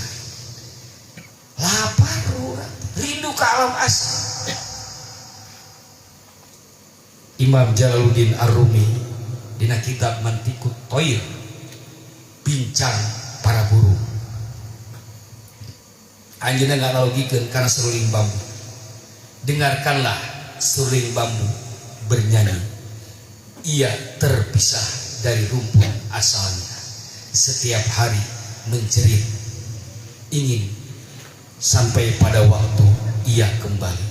Speaker 1: lapar urang, rindu ka alam asal. Imam Jalaluddin Ar-Rumi dina kitab Mantiqut Thair, bincang para burung, anjeunna nganalogikeun kana seruling bambu. Dengarkanlah seruling bambu bernyanyi, ia terpisah dari rumpun asalnya, setiap hari menjerit ingin sampai pada waktu ia kembali.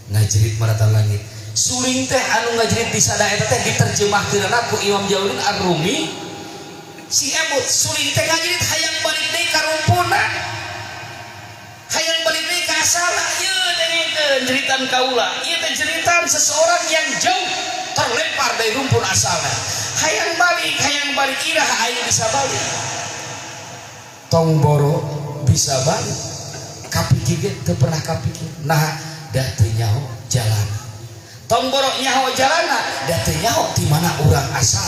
Speaker 1: Ngajerit marata langit suling teh anu ngajerit di sada eta teh diterjemahkeun ku Imam Jalaluddin Ar-Rumi, si emut suling teh ngajerit hayang balik deui ka rumpuna, hayang balik deui ka asalna. Ieu dengekeun jeritan kaula, ieu teh jeritan seseorang yang jauh terlempar dari rumpun asalna, hayang balik, hayang balik. Iraha aing bisa balik? Tong boro bisa balik, kapikir ge teu pernah kapikir. Nah, da teu nyaho jalan. Tong boro nyaho jalana, da teu nyaho di mana urang asal.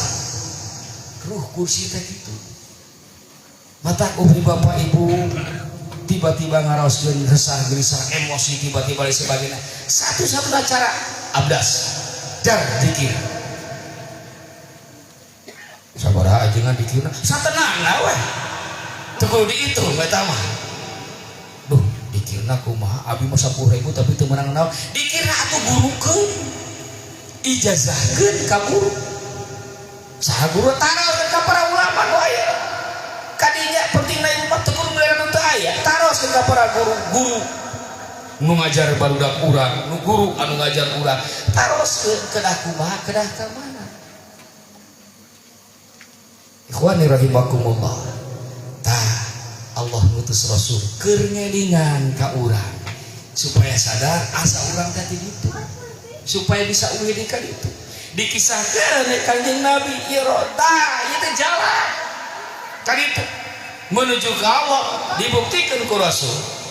Speaker 1: Ruh kursi teh kitu. Mata umi, bapak, ibu tiba-tiba ngaraoskeun resah, gelisah, emosi tiba-tiba dan sebagainya, satu-satunya cara abdas dar dikir. Sabaraha ajengan dikirna satenangna weh, teu kudu dihitung eta mah. Duh, dikirna kumaha? Abi mah 10.000 tapi teu meunang naon. Dikirna atuh gurukeun, ijazahkeun ka guru. Saha guru? Taroskeun ka para ulama nu aya kadinya. Pentingna ieu mah teu kudu miliaran nu teu aya. Taroskeun ka para guru, guru nu ngajar barudak urang, nu guru anu ngajar urang, taroskeun kedah kumaha, kedah ka mana. Ikhwani rahimakumullah, tah Allah ngutus Rasul keur ngelingan ka urang supaya sadar asa urang teh ti ditu, supaya bisa uih di ka ditu. Dikisahkeun Kanjeng Nabi ieu, tah ieu teh jalan ka ditu menuju ke Allah, dibuktikan ku Rasul.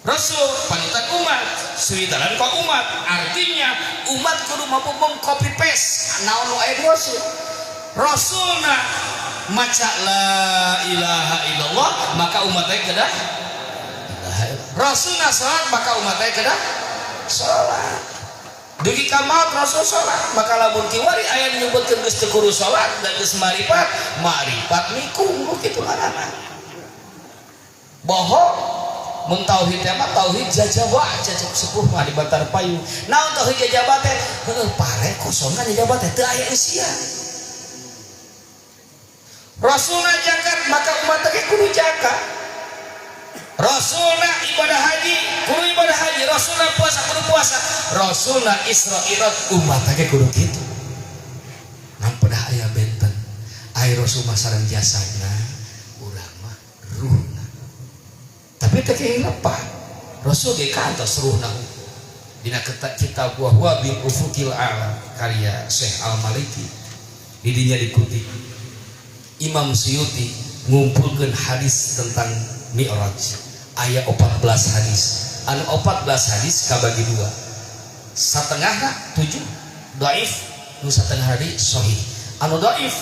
Speaker 1: Rasul panutan umat, suri tauladan ka umat, artinya umat kudu mampu mengcopy paste naon nu aya di Rasul. Rasulna maca la ilaha illallah, maka umatnya kedah ilaha illallah. Rasulna salat, maka umatnya kedah salat. Dugi ka maut Rasul salat. Maka lamun kiwari aya nyebutkeun geus teu kudu salat dan geus marifat, marifat mikung nu kitu ngaranna. Bohong. Mun tauhid teh mah tauhid jajaba, cecek sepuh mah di Bantar Payung. Naon tauhid jajaba teh? Heueuh, pare kosong kan jajaba teh, teu aya eusian. Rasulna zakat, maka umat teh kudu zakat. Rasulna ibadah haji, kudu ibadah haji. Rasulna puasa, kudu puasa. Rasulna Isra Mi'raj, umat teh kudu kitu. Ngan pedah aya benten. Ai Rasul mah sareng jasadna, urang mah ruhna. Tapi teh keuing lepat. Rasul ge kantos ruhna. Dina kitab Wa Huwa Bil Ufuqil A'la karya Syekh Al-Maliki, didinya dikutip Imam Suyuti ngumpulkan hadis tentang Mi'raj, aya 14 hadis. Anu 14 hadis kabagi dua setengah, 7 dhaif. Nu satengah deui sahih. Anu dhaif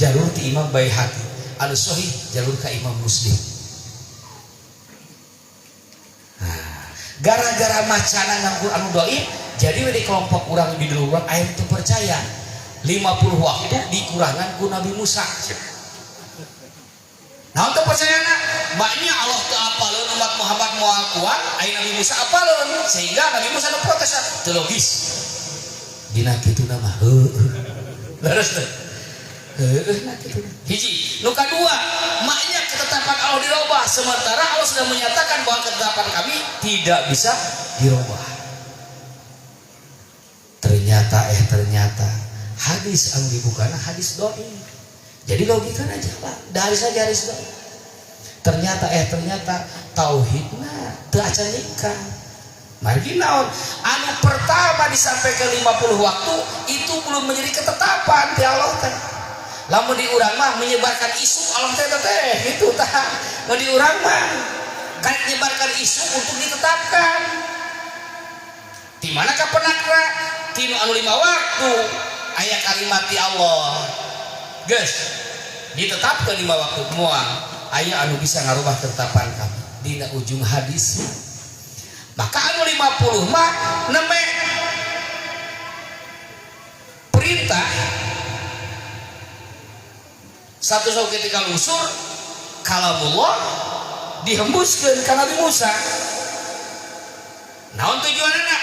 Speaker 1: jalur ti Imam Baihaqi, anu sahih jalur ka Imam Muslim. Nah, gara-gara macana nganggur anu dhaif, jadi we di kelompok urang di luar aya teu percaya 50 waktu dikurangan ku Nabi Musa. Naon teu percayana? Maknya Allah teu apaleun umat Muhammad moal kuat, aya Nabi Musa apaleun, sehingga Nabi Musa nu protes teu logis. Dina kitu mah heueuh. Leres teu? Heueuh na kitu. Hiji, nu kadua, maknya ketetapan Allah dirubah sementara Allah sudah menyatakan bahwa ketetapan kami tidak bisa dirubah. Ternyata hadis anu dibukana hadis doi. Jadi logikana jalan, dari saja hadis doi. Ternyata tauhidna teu acan nikah. Margi naon? Anu pertama disampaikan 50 waktu itu belum menjadi ketetapan di Allah teh. Lamun di urang mah menyebarkan isu Allah teh teh gitu tah. Mun di urang mah kan menyebarkan isu untuk ditetapkan. Di mana kapenakna? Tinu anu 5 waktu aya kalimat di Allah. Geus ditetapkan 5 waktu moal aya anu bisa ngarubah ketetapan kami dina ujung hadis. Maka anu 50 mah neme perintah satu saat ketika lusur kalamullah dihembuskan ke Nabi Musa. Naon tujuanna?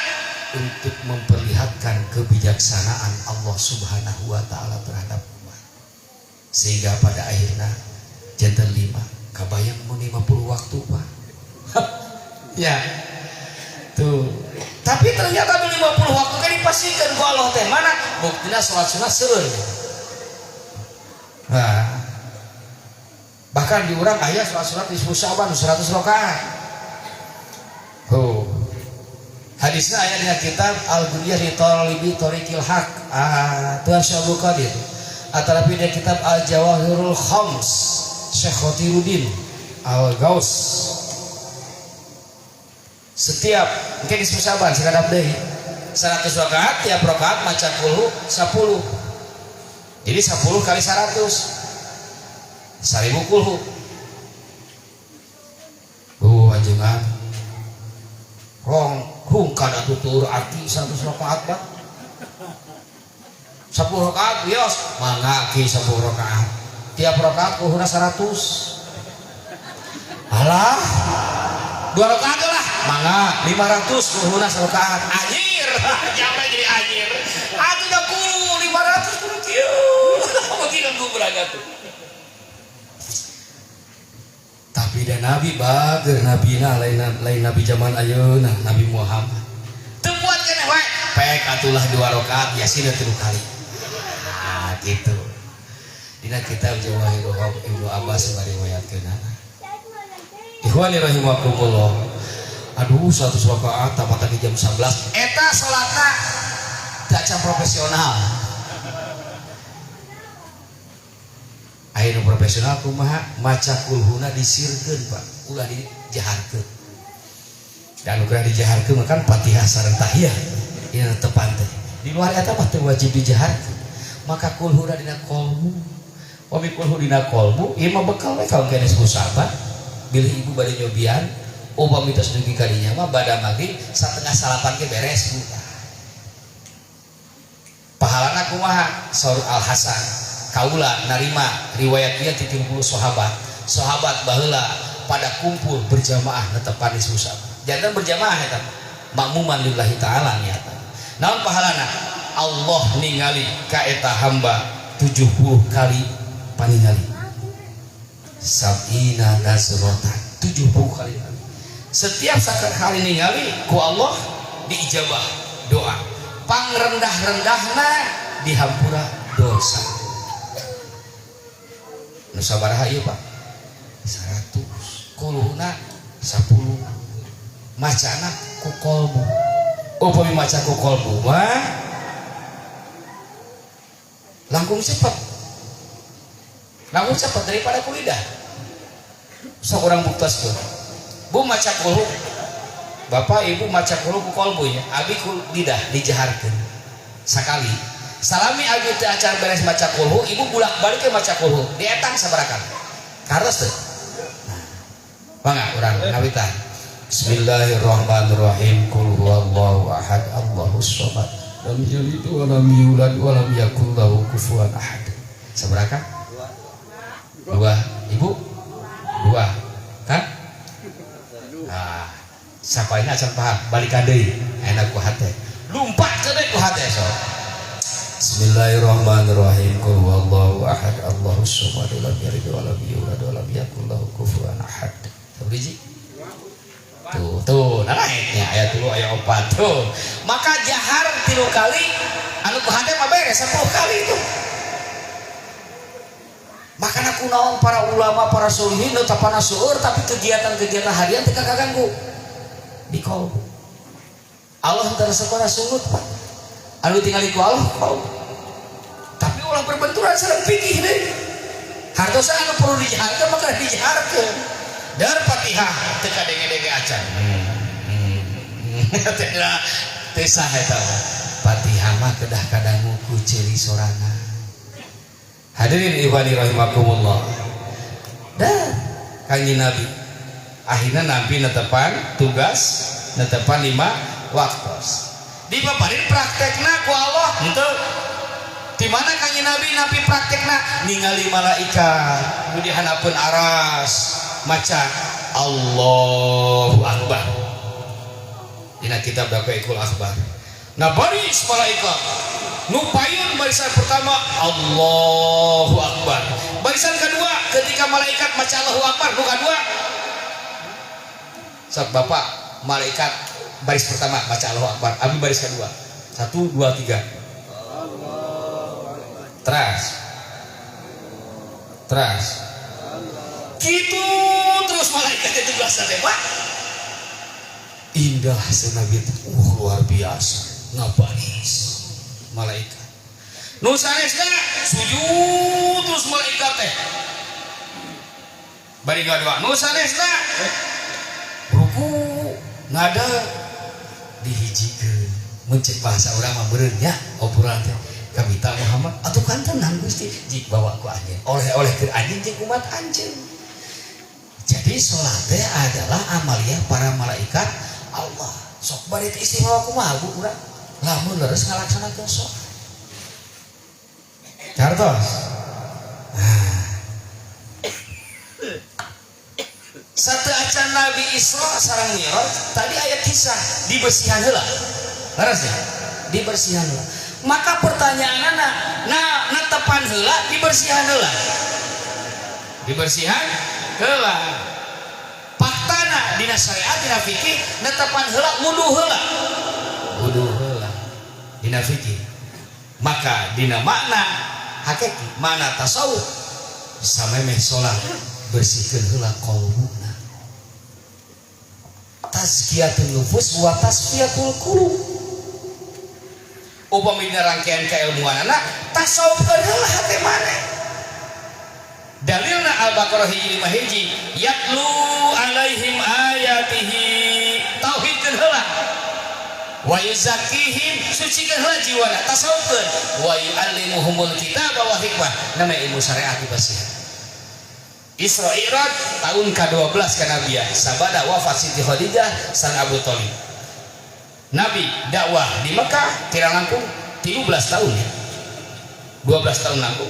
Speaker 1: Untuk memperlihatkan kebijaksanaan Allah Subhanahu wa taala terhadap umat. Sehingga pada akhirnya janten 5. Kabayang mun 50 waktu, Pak. Ya. Tuh. Tapi ternyata 50 waktu kan dipastikan ku Allah teh mana? Buktina salat sunat seueur. Nah, bahkan di urang aya salat sunat di Syaban 100 rakaat. Oh. Hadisnya aya dina kitab Al-Ghunyah li Thalibi Thariqil Haq. Ah, Tuan Syekh Abdul Qadir. Atalapi dina kitab Al-Jawahirul Khams Syekh Khotiruddin Al-Ghaus. Setiap mungkin di Syaban sakadap deui 100 rakaat tiap rakaat maca kulhu 10. Jadi 10 kali 100 1000 kulhu. Oh ajengan rong hungkan atuh tuur aki 100 rakaat Pak. 10 rakaat wios mangga ki 10 rakaat. Tiap rakaat kulhuna 100. Alah 2 rakaat lah mangga 500 kulhuna rakaat. Anjir, sampai jadi anjir. Atuh da kudu 500 kudu kieu. Begini ku beraga tuh. Tapi dan Nabi bager nabina lain nabi zaman ayeuna Nabi Muhammad. Teu kuat keneh wae. Pek atulah 2 rakaat yasin 3 kali. Nah, gitu. Dina kitab Jawahirul Ibnu Abbas ngariwayatkeunana. Ikhwani rahimakumullah. Aduh 100 rakaat tamat di jam 11. Eta salatna teu acan profesional. Ayeuna profesional kumaha maca kulhuna disirkeun Pak, ulah dijaharkeun. Dan nu dijaharkeun kan Fatihah sareng tahiyat. Ieu tepan teh. Di luar eta mah teu wajib dijaharkeun. Maka kulhuna dina qalbu. Wami kulhu dina qalbu, ieu mah bekal we kaum kene sahabat. Bilih ibu bade nyobian, upami tos dugi ka dinya mah bada maghrib 7:30 ge beres bu. Pahalana kumaha? Saur Al Hasan. Kaula narima riwayat ieu ti 30 sahabat. Sahabat baheula pada kumpul berjamaah netepan di susah. Jantan berjamaah eta makmuman lillahi taala niatan. Naon pahalana? Allah ningali ka eta hamba 70 kali paningali. Sab'ina nazrotan 70 kali. Setiap kali ningali ku Allah diijabah doa. Pangrendah-rendahna dihampura dosa. Nu sabaraha ieu Pak? 100. Kuluna 10. Macana ku kolbu. Upami maca ku kolbu mah langkung cepet. Langkung cepet daripada ku lidah. Sok urang buktos tuh. Bu maca kulhu. Bapak ibu maca kulhu ku kolbu ya. Abi ku lidah dijaharkeun. Sakali. Salami abi teu acan beres maca kulhu, ibu bulak-balik ke maca kulhu. Dietang sabaraha kali? Kartos teu? Nah, mangga urang ngawitan. Bismillahirrahmanirrahim. Qul huwallahu ahad, Allahus samad. Lam yalid wa lam yulad wa lam yakul lahu kufuwan ahad. Sabaraha? Dua. Ibu? Dua. Kan? Ah, sapanya acan paham, balikan deui. Enak ku hate. Lumpat ke deui ku hate sok. Bismillahirrahmanirrahim. Qul huwallahu ahad, Allahus samad, lam yalid wa lam yulad wa lam yakul lahu kufuwan ahad. Sabiji? Tuh, tuh, nah naiknya ayat 3 ayat 4 tuh. Maka jahar 3 kali, anu ku hate mah beres 10 kali itu. Makanya kunaon para ulama, para solihin nu tapana seueur tapi kegiatan-kegiatan harian teu kaganggu. Di kolbu. Allah teu resep sungut, Pak. Anu tingali ku Allah kolbu. Tapi ulah berbenturan sareng fikih deui. Hartosa anu perlu dijaharkeun maka dijaharkeun. Dar Fatihah teu kadenge-denge acan. Teu sah eta mah. Fatihah mah kedah kadangu ku ceuli sorangan. Hadirin ikhwani rahimakumullah. Dah Kanjeng Nabi akhirnya Nabi netepan tugas netepan 5 waktu. Dipaparin praktekna ku Allah henteu. Di mana Kanjeng Nabi nabi praktekna ningali malaikat nu di handapeun aras maca Allahu Akbar. Dina kitab Daqaiqul Akhbar. Nah baris malaikat nu payun barisan pertama Allahu Akbar. Barisan kedua ketika malaikat maca Allahu Akbar nu kedua sok bapak malaikat baris pertama baca Allahu Akbar, abi baris kedua. 1 2 3. Teras. Teras. Gitu terus malaikat itu bahasa teh, Pak. Indah senabi itu. Luar biasa. Ngabaris malaikat. Nu sanesna sujud terus malaikat teh. Bari ngadoa. Nu sanesna ruku ngada dihijikeun. Mun cek bahasa urang mah beureun nya obrolan teh. Kabita Muhammad atuh kan tenang Gusti jik bawa ku anjeun. Oleh-oleh keur anjeun jeung umat anjeun. Jadi sholat teh adalah amaliah para malaikat Allah. Sok bari teh istimewa kumaha bu urang? Lamun leres ngalaksanakeun sholat. Cartos. Nah. Satu acan Nabi Isra sareng Mi'raj tadi ayat kisah dibersihan heula. Leres ya? Dibersihan heula. Maka pertanyaanna, nah netepan heula dibersihan heula. Dibersihan heula. Faktana dina syariat dina fikih netepan heula wudu heula. Wudu heula dina fikih. Maka dina makna hakiki, makna tasawuf samemeh salat bersihkeun heula qalbuna. Tazkiyatun nufus wa tasfiyatul qulub. Upami dina rangkaian keilmuanana tasawufkeun heula hate maneh. Dalilna Al-Baqarah hiji 5 hiji yatlu alaihim ayatihi tauhidkeun heula wa yuzakkihim sucikeun heula jiwana tasawufkeun wa yuallimuhumul kitaba wa hikmah nama ilmu syariat dibasihan. Isra Mi'raj tahun ke-12 kanabian sabada wafat Siti Khadijah sang Abu Thalib. Nabi dakwah di Mekah kira langkung 13 tahun ya. 12 tahun langkung.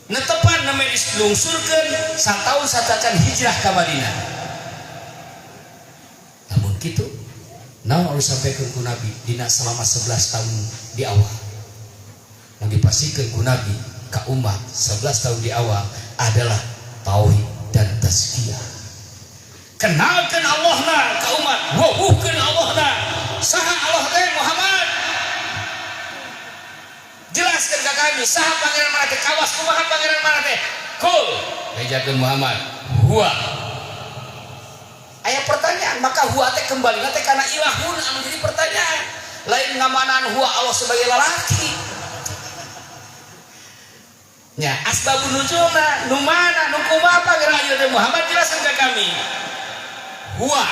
Speaker 1: Netepan namanya dilungsurkeun satahun satacan hijrah ke Madinah. Namun kitu naon harus sampaikan ku Nabi dina selama 11 tahun di awal. Yang dipastikan ku Nabi ke umat 11 tahun di awal adalah tauhid dan tazkiyah. Kenalkan Allahna ke umat, wawuhkeun Allahna. Saha Allah teh Muhammad? Jelaskan ke kami, saha pangeran mana teh? Kawas kumaha pangeran mana teh? Kul, bejakeun Muhammad, huwa. Aya pertanyaan, maka huwa teh kembali teh karena ilahun anu jadi pertanyaan. Lain ngamanaan huwa Allah sebagai lalaki. Nya asbabun nuzulna nu mana nu kumaha pangeran ayeuna Muhammad jelaskan ke kami. Huwa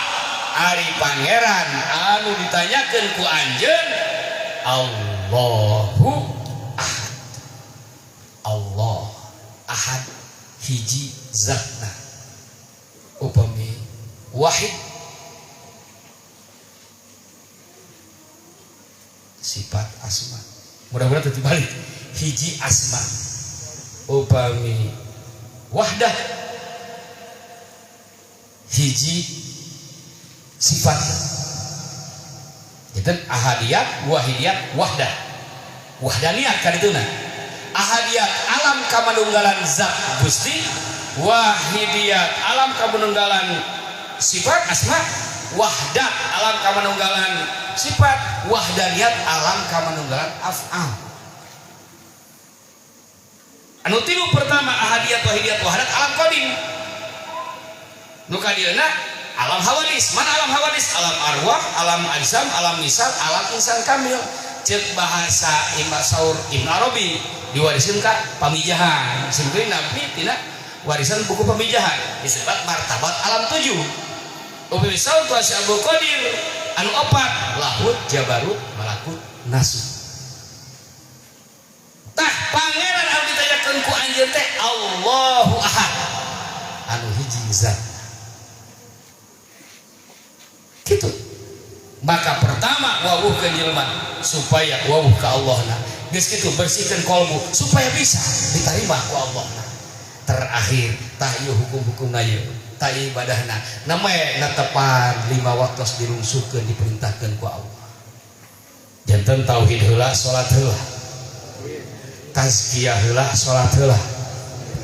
Speaker 1: ari pangeran anu ditanyakeun ku anjeun Allah. Allahu ahad. Allah ahad hiji zatna. Upami wahid sifat asma. Mudah-mudahan teu dibalik. Hiji asma. Upami wahdah hiji sifat. Itu ahadiyat, wahidiyat, wahdah. Wahdaniyat kadituna. Ahadiyat alam kamanunggalan zat Gusti, wahidiyat alam kamanunggalan sifat asma, wahdat alam kamanunggalan sifat, wahdaniyat alam kamanunggalan af'al. Anu tilu pertama ahadiyat, wahidiyat, wahdat alam qadim. Nu kadieuna alam hawadis. Mana alam hawadis? Alam arwah, alam ajsam, alam misal, alam insan kamil. Cek bahasa Imam Saur Ibn Arabi diwariskeun ka pamijahan. Singkeun Nabi tina warisan buku pamijahan disebut martabat alam tujuh. Upami saur tu Syekh Abdul Qadir anu opat lahut, jabarut, malakut, nasut. Tah pangeran anu ditanyakeun ku anjeun teh Allahu Ahad. Anu hiji zat. Gitu. Maka pertama wawuhkeun jelema supaya wawuh ka Allahna. Geus kitu bersihkeun kolbu supaya bisa diterima ku Allahna. Terakhir tah ieu hukum-hukumna ieu, tah ibadahna. Namanya netepan 5 waktu dirungsuhkeun diperintahkeun ku Allah. Janten tauhid heula salat heula. Tazkiyah heula salat heula.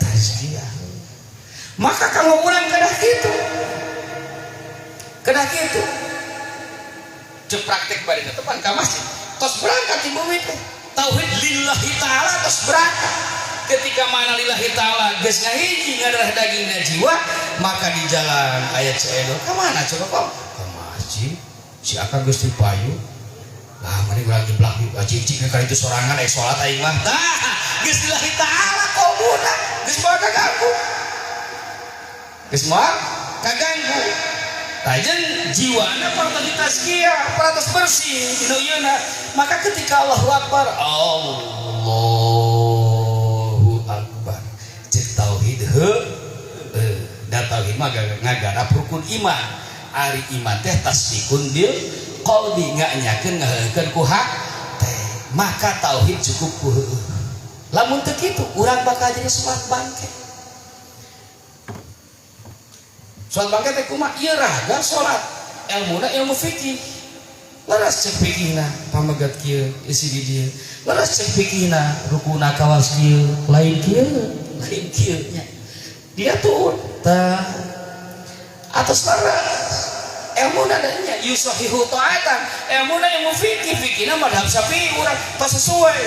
Speaker 1: Tazkiyah. Maka kanggo urang kedah kitu. Kedah kitu. Cek praktek bari netepan ka masjid. Tos berangkat di bumi teh. Tauhid lillahi ta'ala tos berangkat. Ketika mana lillahi ta'ala geus ngahiji ngadarah daging dan jiwa, maka di jalan ayat Ceu Edo ka mana coba kok? Ka masjid. Si akang geus dipayu. Lah mani urang jeblak cicing ka itu sorangan aya salat aing mah. Tah, geus lillahi ta'ala kolbuna, geus moal kaganggu. Geus moal kaganggu. Tajeng jiwana parantos ditazkiyah, parantos bersih dina ieuna. Maka ketika Allahu Akbar, Allahu Akbar. Cek tauhid heuh. Da tauhid mah ngagarap rukun iman. Ari iman teh tasdikun bil qalbi, nganyakeun ngaheukeun ku hate. Maka tauhid cukup ku heueuh. Lamun teu kitu urang bakal jadi salat bangke. Salat bangke teh kumaha? Ieu raga salat. Elmuna ilmu fikih. Leres cek fikihna pamegat kieu isi di dieu. Leres cek fikihna rukuna kawas kieu, lain kieu, lain kieu nya. Dia tuh tah atas leres. Elmuna nya yusahihu ta'atan. Elmuna ilmu fikih, fikihna madhab Syafi'i urang tos sesuai.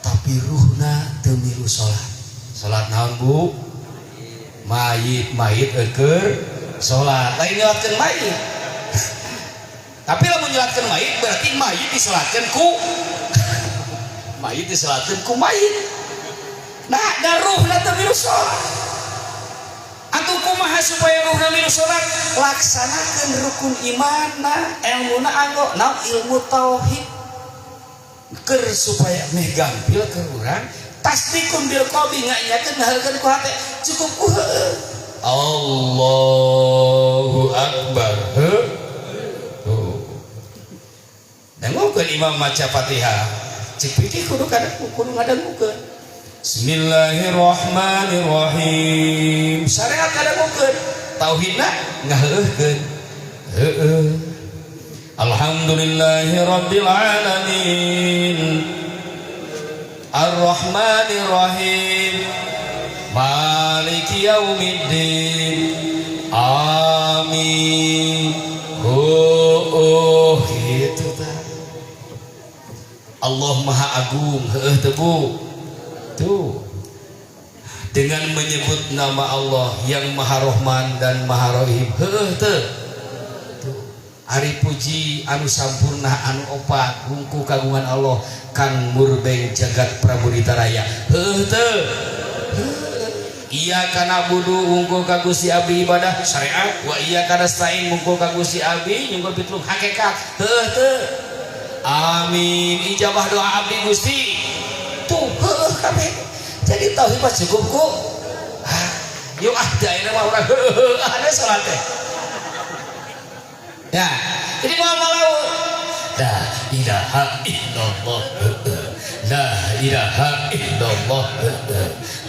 Speaker 1: Tapi ruhna teu milu salat. Salat naon, Bu? Mayit, mayit eueur salat. Lain nyolatkeun mayit. Tapi lamun nyolatkeun mayit berarti mayit disolatkeun ku mayit disolatkeun ku mayit. Nah, da ruhna teu milu salat. Atuh kumaha supaya ruhna milu salat? Laksanakeun rukun imanna, elmuna anggo naon ilmu tauhid. Keur supaya meh gampil ke urang tasdikun bil qalbi nganyakeun ngaheulkeun ku hate cukup ku heueuh. Allahu Akbar. Heuh. Tuh. Dangukeun imam maca Fatihah. Cek pikir kudu kudu ngadangukeun. Bismillahirrahmanirrahim. Syariat ngadangukeun. Tauhidna ngaheueuhkeun. Heueuh. Alhamdulillahi rabbil alamin. Ar-Rahmanir-Rahim. Maliki yaumiddin. Amin. Oh, gitu ta. Allah Maha Agung, heueuh teu Bu? Tuh. Dengan menyebut nama Allah yang Maha Rahman dan Maha Rahim, heueuh teu? Tuh. Ari puji anu sampurna anu opat hungku kagungan Allah kang murbeng jagat Pramudita Raya. Heueuh teu? Iyyaka na'budu wungkul ka Gusti abdi ibadah syariat, wa iyyaka nasta'in wungkul ka Gusti abdi nyungkur pitulung hakikat. Heueuh teu? Amin. Ijabah doa abdi Gusti. Tuh heueuh kabeh. Jadi tauhid mah cukup ku. Ah, yuk ah teu ayeuna mah urang heueuh ada salat teh. Ya, jadi mau laut. La ilaha illallah. La ilaha illallah.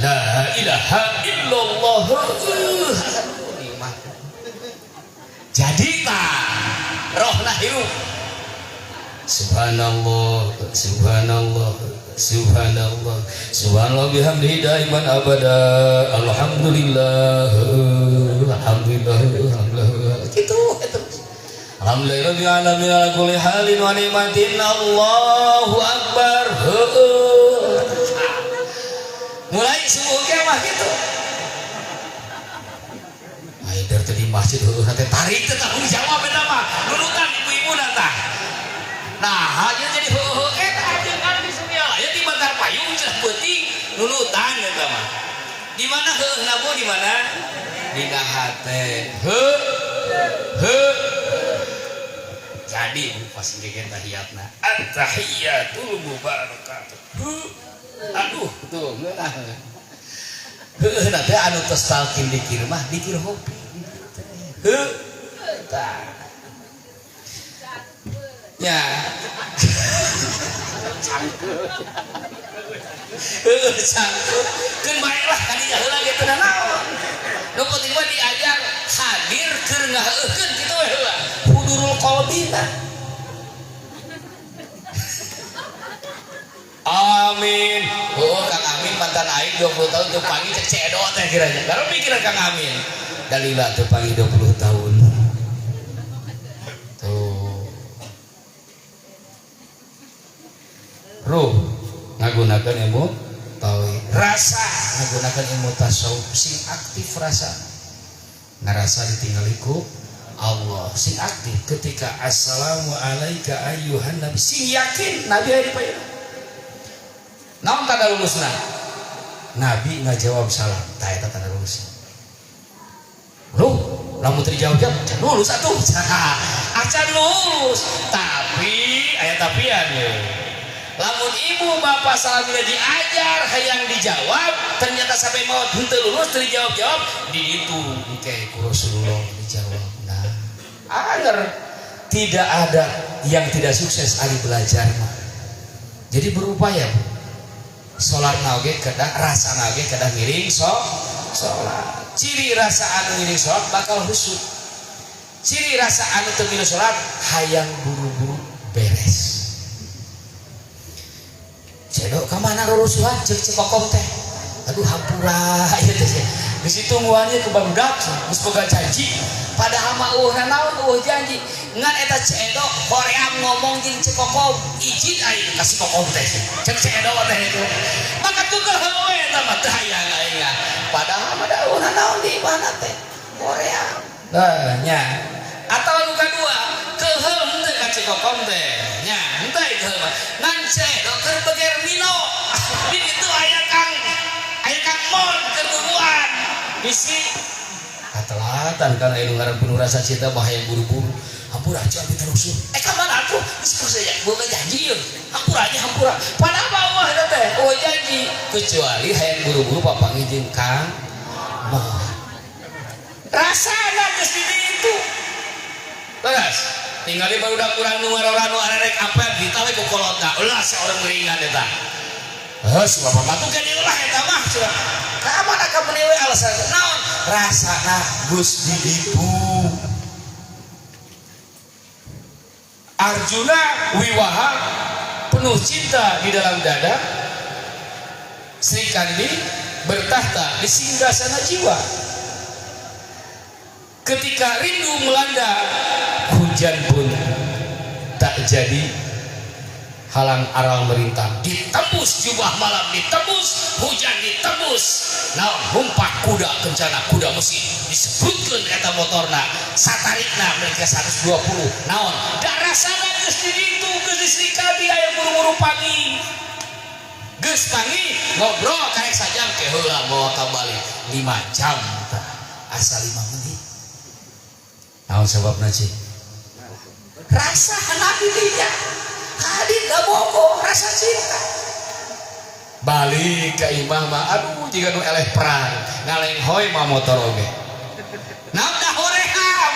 Speaker 1: La ilaha illallah. Jadi tah rohna hirup. Subhanallah, subhanallah, subhanallah, subhanallah bihamdihi daiman abada. Alhamdulillah, alhamdulillah, alhamdulillah. Gitu terus. Alhamdulillah rabbil alamin ala kulli halin wa ni'matin. Allahu akbar. Mulai subuh ge mah gitu. Aider teh di masjid heueuh teh tarik teh tanggung jawab eta mah. Nurutan ibu-ibu tah. Nah, hanya jadi heueuh eta jeung kan di Suryalaya di Bantar Payung cenah peuting nurutan eta mah. Di mana heueuhna Bu di mana? Dina hate. Heuh. Heuh. Jadi pas ngegen tahiyatna. At-tahiyatul mubarakatuh. Heuh. Aduh, tuh ngeunah. Heueuh teh anu tos talqin dikir mah dikir hobi. Heuh. Tah. Ya. Cangkul. Heueuh cangkul. Keun bae lah kadinya heula ge teu naon. Nu penting mah diajar hadir keur ngaheueuhkeun kitu we heula. Hudurul qalbi tah. Amin. Oh, Kang Amin mantan aing 20 tahun teu panggih cek cedo teh kiranya. Baru mikiran Kang Amin. Dalila teu panggih 20 tahun. Tuh. Ruh ngagunakeun ilmu tauhid. Rasa ngagunakeun ilmu tasawuf sing aktif rasa. Ngarasa ditinggali ku Allah sing aktif ketika assalamu alayka ayyuhan nabi sing yakin nabi aya di payun. Naon tanda lulusna? Nabi ngajawab salam, tah eta tanda lulus. Loh, lamun teu dijawab-jawab, can lulus atuh. Acan lulus, tapi aya tapian ye. Lamun ibu bapak salamina diajar hayang dijawab, ternyata sampai maut henteu lulus teu dijawab-jawab, di ditu engke ku Rasulullah dijawab. Nah, agar tidak ada yang tidak sukses ari belajar mah. Jadi berupaya, Bu. Salat oge kedah rasa oge kedah ngiring salat. Ciri rasa anu ngiring salat bakal khusyuk. Ciri rasa anu teu ngiring salat hayang buru-buru beres. Cedok ka mana rurusuhan ceuk cekokom teh. Aduh hampura ieu teh. Geus ditungguannya ke barudak geus boga janji. Padahal mah eueuh naon eueuh janji. Ngan eta cedok hoream ngomong jeung cekokom izin aing kasih kokom teh. Cek cedok teh itu. Maka tukar we eta mah teu hayang aing. Padahal mah da eueuh naon di imahna teh. Hoream. Nah, nya. Atau nu kadua, keuheul henteu ka cekokom teh. Nya, henteu keuheul mah. Ngan cedok keur beger mino. Di ditu aya Kang Mon keur nungguan. Bisi katelatan kana anu ngaran penuh rasa cinta bahaya buru-buru. Hampura aja abdi terus. Ka mana atuh? Geus kudu boga janji yeuh. Hampura aja hampura. Padahal mah eueuh teh, eueuh janji kecuali hayang buru-buru papanggih jeung Kang Mon. Rasana geus di ditu. Terus tinggali barudak urang nu ngarora nu arerek apel kita we ku kolotna. Ulah seorang ringan eta. Heuh, si bapak mah tuh gede ulah eta mah cenah. Ka mana ka meuni we alasan naon? Rasana geus di ditu. Arjuna wiwaha penuh cinta di dalam dada. Sri Kandi bertahta di singgasana jiwa. Ketika rindu melanda, hujan pun tak jadi halang aral merintang. Ditembus jubah malam, ditembus hujan, ditembus. Nah, humpak kuda kencana, kuda mesin disebutkan eta motorna, satarikna mereka 120. Naon? Da rasana geus di ditu, geus di Sri Kandi aya buru-buru pagi. Geus pagi ngobrol karek sajam ke heula bawa ka Bali 5 jam tah. Asa 5 menit. Naon sababna cing? Rasa nabi dinya. Ka kabogoh, rasa cinta. Balik ke imah mah, aduh, jiga nu eleh perang, ngalenghoy mah motor oge. Nah, dah hoream.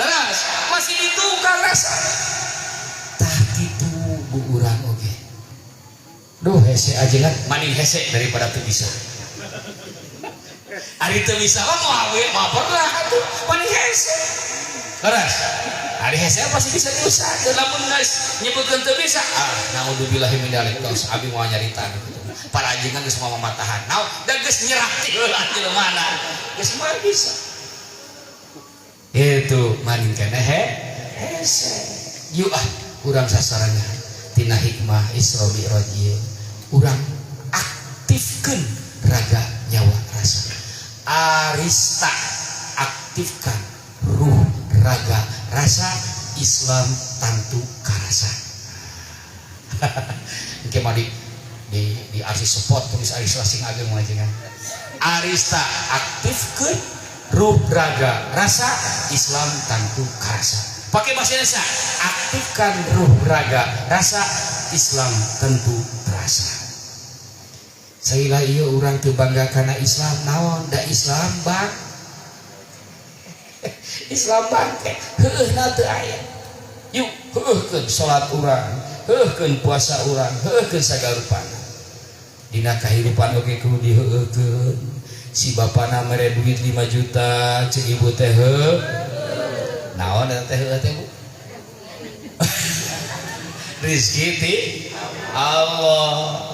Speaker 1: Leres, masih ditukang rasa. Tah kitu bu urang oge. Duh, hese ajengan, maning hese daripada teu bisa. Ari teu bisa mah moal moal pernah atuh, maning hese. Leres. Ari hese pasti bisa diusahakeun, lamun geus nyebutkeun teu bisa. Ah, naudzubillahi min dzalik, tos abi moal nyarita gitu. Para ajengan geus moal mamatahan. Naon, da geus nyerah ti heula jelemana. Geus moal bisa. Itu maning keneh hese. Yuk ah, urang sasarannya tina hikmah Isra Mi'raj ieu. Urang aktifkeun raga, nyawa, rasa. Arista, aktifkan ruh, raga, rasa, Islam tantu karasa. Engke mah di arsi spot tulis Arista sing ageng mah ajengan. Arista, aktifkeun ruh, raga, rasa, Islam tantu karasa. Pakai bahasa Indonesia, aktifkan ruh, raga, rasa, Islam tentu terasa. Sailah ieu urang teu bangga kana Islam, naon da Islam bang? Islam bangke, heueuhna teu aya. Yuk, heueuhkeun salat urang, heueuhkeun puasa urang, heueuhkeun sagarupana. Dina kahirupan oge kudu diheueuhkeun. Si bapana mere duit 5 juta, cek ibu teh heuh. Naon eta teh heueuh teh, Bu? Rizki ti Allah.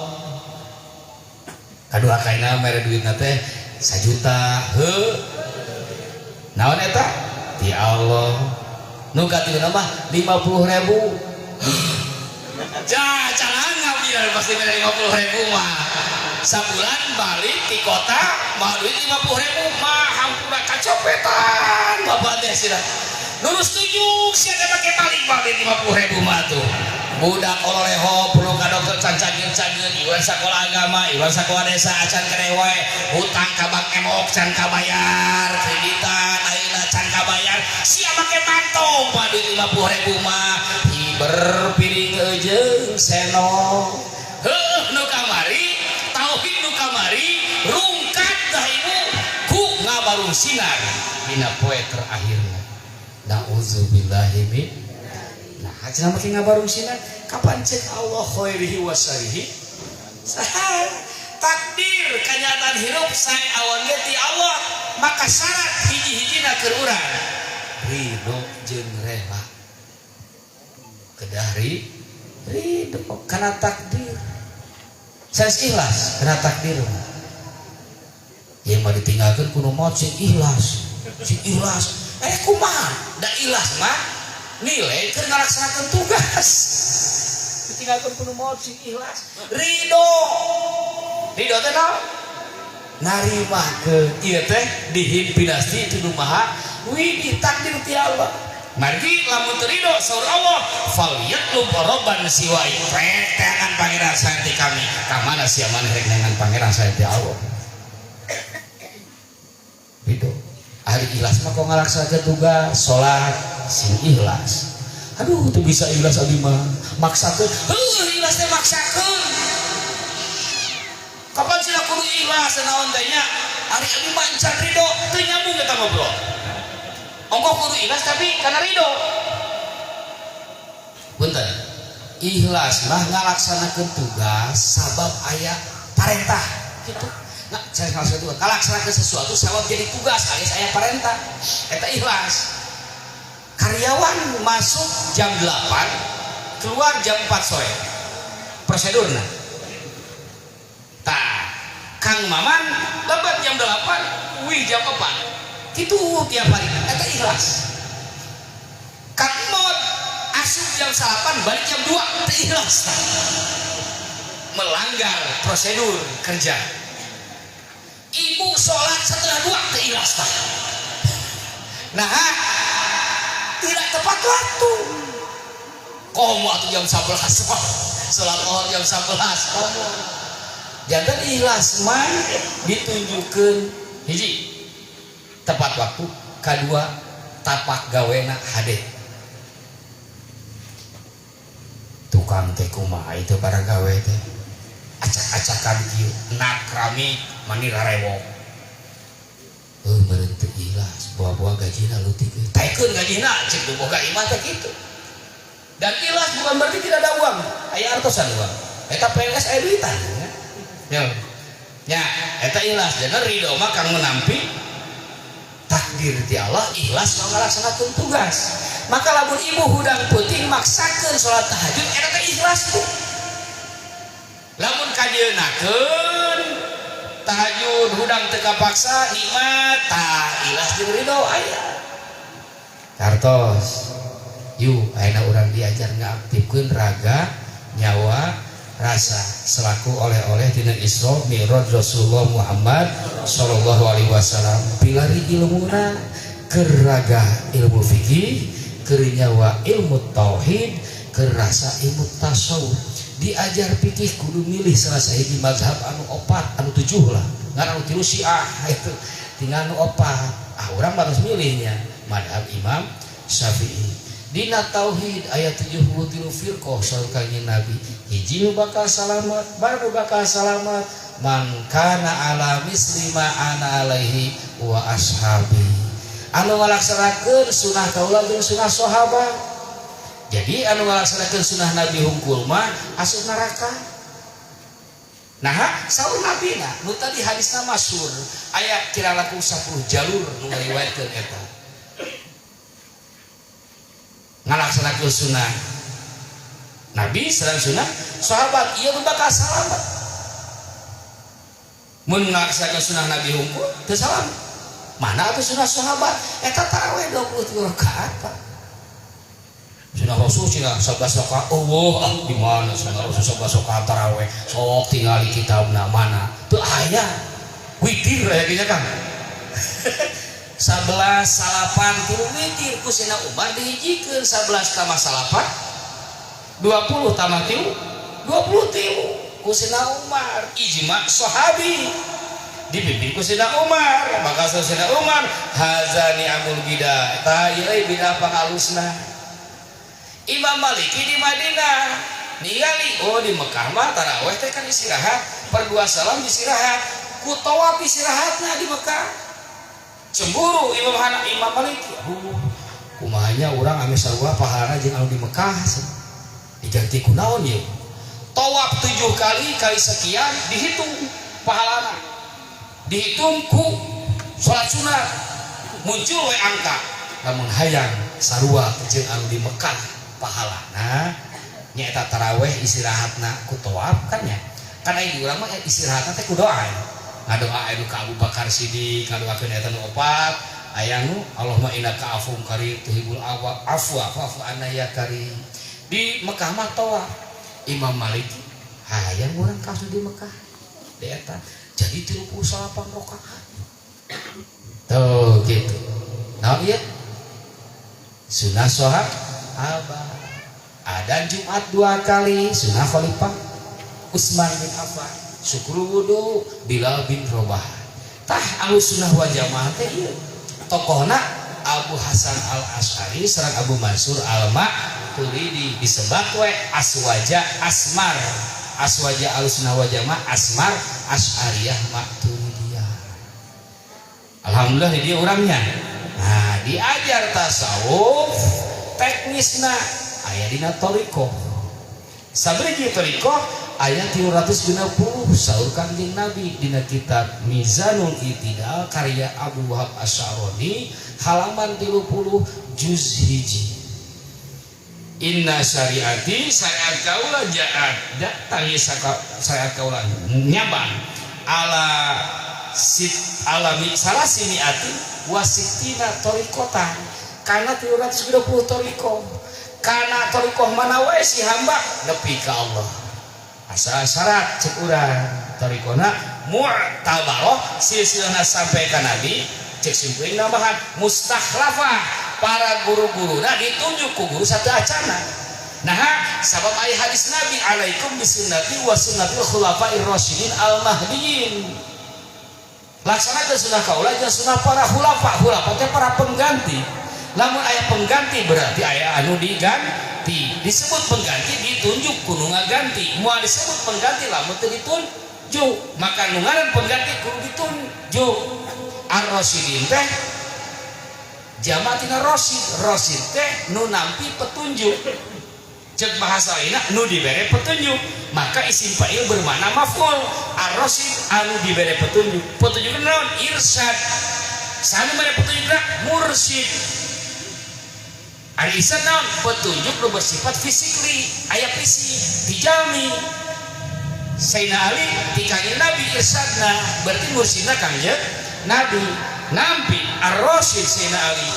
Speaker 1: Kadua kaina mere duitna teh 1 juta, heuh. Naon eta? Ti Allah. Nu katiluna mah 50.000. Ja, calang ngambil pasti mere 50.000 mah. Sabulan balik di kota mah duit 50.000 mah hampura kacopetan bapak teh sih. Lurus tunjuk sia teh make balik mah duit 50.000 mah tuh. Budak oloreho perlu ka dokter can cageur-cageur, iuran sekolah agama, iuran sekolah desa acan kerewe, hutang ka bank emok can kabayar, kreditan ayeuna can kabayar, sia make mantong mah duit 50.000 mah hiber piring eujeung seno. Heuh, nu kamari tauhid, nu kamari rungkat dah ibu ku ngabarung sinar dina poe terakhirna. Nauzubillahi min. Nah, cenah make ngabarung sinar kapan cek Allah khairihi wa syarihi? Saha takdir kenyataan hirup sae awan ge ti Allah, maka syarat hiji-hijina keur urang ridho jeung rela. Kedah ridho kana takdir. Sanes ikhlas kana takdir mah. Ieu mah ditinggalkeun kudu maot sing ikhlas. Sing ikhlas. Eh, kumaha? Da ikhlas mah nilai keur ngalaksanakeun tugas. Ditinggalkeun kudu maot sing ikhlas. Ridho. Ridho teh naon? Narimakeun ieu teh dihimpinasti itu nu maha widi, takdir ti Allah. Margi lamun teu ridho, saur Allah, fal yatlub rabban siwai. Rek teangan pangeran sae ti kami. Ka mana sia maneh rek neangan pangeran sae ti Allah? Ridho. Ahli ikhlas mah kok ngalaksanakeun tugas, salat sing ikhlas. Aduh, teu bisa ikhlas abdi mah. Maksakeun. Heuh, ikhlas teh maksakeun. Kapan sih kudu ikhlas naon teh nya? Ari abdi mah encan ridho, teu nyambung eta ngobrol. Ongkoh kudu ikhlas tapi karena ridho. Punten. Ikhlas mah ngalaksanakeun tugas sabab aya parentah gitu. Nah, saya ngalaksanakeun tugas, ngalaksanakeun sesuatu sabab jadi tugas alias aya parentah. Eta ikhlas. Karyawan masuk jam 8, keluar jam 4 sore. Prosedurna. Tah, Kang Maman lebat jam 8, wih jam 4. Gitu tiap hari. Eta ikhlas. Kang Mod asup jam 9, balik jam 2, teu ikhlas. Melanggar prosedur kerja. Ibu sholat setengah dua, teu ikhlas tah. Nah, tidak tepat waktu. Komo atuh jam 11, sholat lohor jam 11 komo. Janten ikhlas mah ditunjukkan hiji tepat waktu, kedua tapak gawena hade. Tukang teh kumaha itu para gawe teh acak-acakan kieu, nak rame mani rarewok. Meureun teu ikhlas, bawa-bawa gajina leutik, taekeun gajina cek nu boga imah teh kitu. Dan ikhlas bukan berarti tidak ada uang, aya artosan uang. Eta PNS aya duitan ya. Ya, eta ikhlas. Jangan ridho mah kang menampi takdir ti Allah, ikhlas mau ngalaksanakeun tugas. Maka lamun ibu hudang peuting maksakeun salat tahajud, eta teh ikhlas tuh. Lamun kadieunakeun tahajud hudang teu kapaksa nikmat, tah ikhlas jeung ridho aya. Kartos. Yuk, ayeuna urang diajar ngaktifkeun raga, nyawa, rasa selaku oleh-oleh dina Isra Mi'raj Rasulullah Muhammad sallallahu alaihi wasallam. Pilari ilmuna keur raga ilmu fikih, keur nyawa ilmu tauhid, keur rasa ilmu tasawuf. Diajar fikih kudu milih salah sahiji mazhab anu opat, anu tujuh lah. Ngan anu tilu Syiah itu tinggal anu opat. Ah, urang harus milihnya madhab Imam Syafi'i. Dina tauhid ayat 73 firqah saur Kanjeng Nabi, hiji nu bakal salamat, baru bakal salamat man kana ala misli ma ana alaihi wa ashabi, anu ngalaksanakeun sunah kaula jeung sunah sahabat. Jadi anu ngalaksanakeun sunah Nabi hungkul mah asup neraka. Nah, saur Nabi na nu tadi hadisna masyhur, aya kira laku 10 jalur nu ngariwayatkeun eta ngalaksanakeun sunnah Nabi sareng sunnah sahabat, ieu nu bakal salamet. Mun ngalaksanakeun sunnah Nabi hungkul teu salamet. Mana atuh sunnah sahabat? Eta tarawih 23 rakaat, Pak. Sunnah Rasul cenah 11 rakaat. Oh, ah, di mana sunnah Rasul 11 rakaat tarawih? Sok tingali kitabna mana? Teu aya. Witir aya nya, Kang. 11 salapan tilu witir ku Sina Umar dihijikeun, 11 tambah salapan 20 tambah tilu 20 tilu ku Sina Umar, ijma sahabi dipimpin ku Sina Umar. Maka Sina Umar haza ni'amul bida, tah ieu bidah pangalusna. Imam Maliki di Madinah ningali, oh, di Mekah mah taraweh teh kan istirahat, per dua salam istirahat, ku tawaf istirahatna di Mekah. Cemburu Imam Hana, Imam Maliki, kumahanya urang ame sarua pahalana jeung anu di Mekah, diganti ku naon ieu? Tawaf 7 kali kali sekian dihitung pahalana, dihitung ku salat sunat, muncul we angka. Lamun hayang sarua jeung anu di Mekah pahalana, nyaeta taraweh istirahatna ku tawaf kan nya, kan aya urang mah istirahatna teh ku doa, ngadoa anu ka Abu Bakar Siddiq, ngadoakeun eta nu opat, aya nu Allahumma innaka afuwun karim tuhibbul afwa fa'fu anna ya karim. Di Mekah mah tawaf. Imam Malik hayang urang kasus di Mekah di eta jadi 38 rakaat tuh gitu. Nah, iya sunah sahabat. Ada Jumat 2 kali sunah Khalifah Utsman bin Affan, syukur wudu Bilal bin Rabah. Tah, Ahlussunnah wal Jamaah teh ieu tokohna Abu Hasan Al Asy'ari sareng Abu Mansur Al Maturidi, disebat we aswaja asmar, aswaja Ahlussunnah wal Jamaah asmar, Asy'ariyah Maturidiyah. Alhamdulillah di dia orangnya. Nah, diajar tasawuf teknisna aya dina thariqah. Sabriji thariqah ayat 360 saur Kanjeng Nabi dina kitab Mizanul I'tidal karya Abu Wahab Asy-Sya'rani halaman 30 juz hiji. Inna syariati, syariat kaula, jaat datang syariat kaula nyabang ala sit alami salah sini ati wasitina thariqatan, karena 320 thariqah, karena thariqah mana wae si hamba nepi ka Allah, asal syarat cek urang thariqahna mu'tabaroh, silsilahna sampai ka Nabi. Cek simpuling nambahan mustakhlafah, para guru-guruna ditunjuk ku guru satu acana. Nah, sabab aya hadis Nabi, alaikum bisunnati wa sunnatil khulafair rasyidin al mahdiyyin, laksanakeun sunnah kaula jeung sunnah para khulafa. Khulafa teh para pengganti. Lamun aya pengganti berarti aya anu diganti. Pengganti disebut pengganti ditunjuk ku nu ngaganti. Moal disebut pengganti lamun teu ditunjuk. Maka nu ngaran pengganti kudu ditunjuk. Ar-Rasyidin teh jama tina rasyid. Rasyid teh nu nampi petunjuk. Cek bahasa lainna nu dibere petunjuk. Maka isim fa'il bermakna maf'ul. Ar-Rasyid anu dibere petunjuk. Petunjuk naon? Irsyad. Saha nu mere petunjukna? Mursyid. Ari irsyad naon? Petunjuk nu bersifat physically, aya fisik, dijalmi. Sayyidina Ali ti Kangjeng Nabi irsyadna, berarti mursyidna Kangjeng Nabi. Nampi Ar-Rasyid Sayyidina Ali.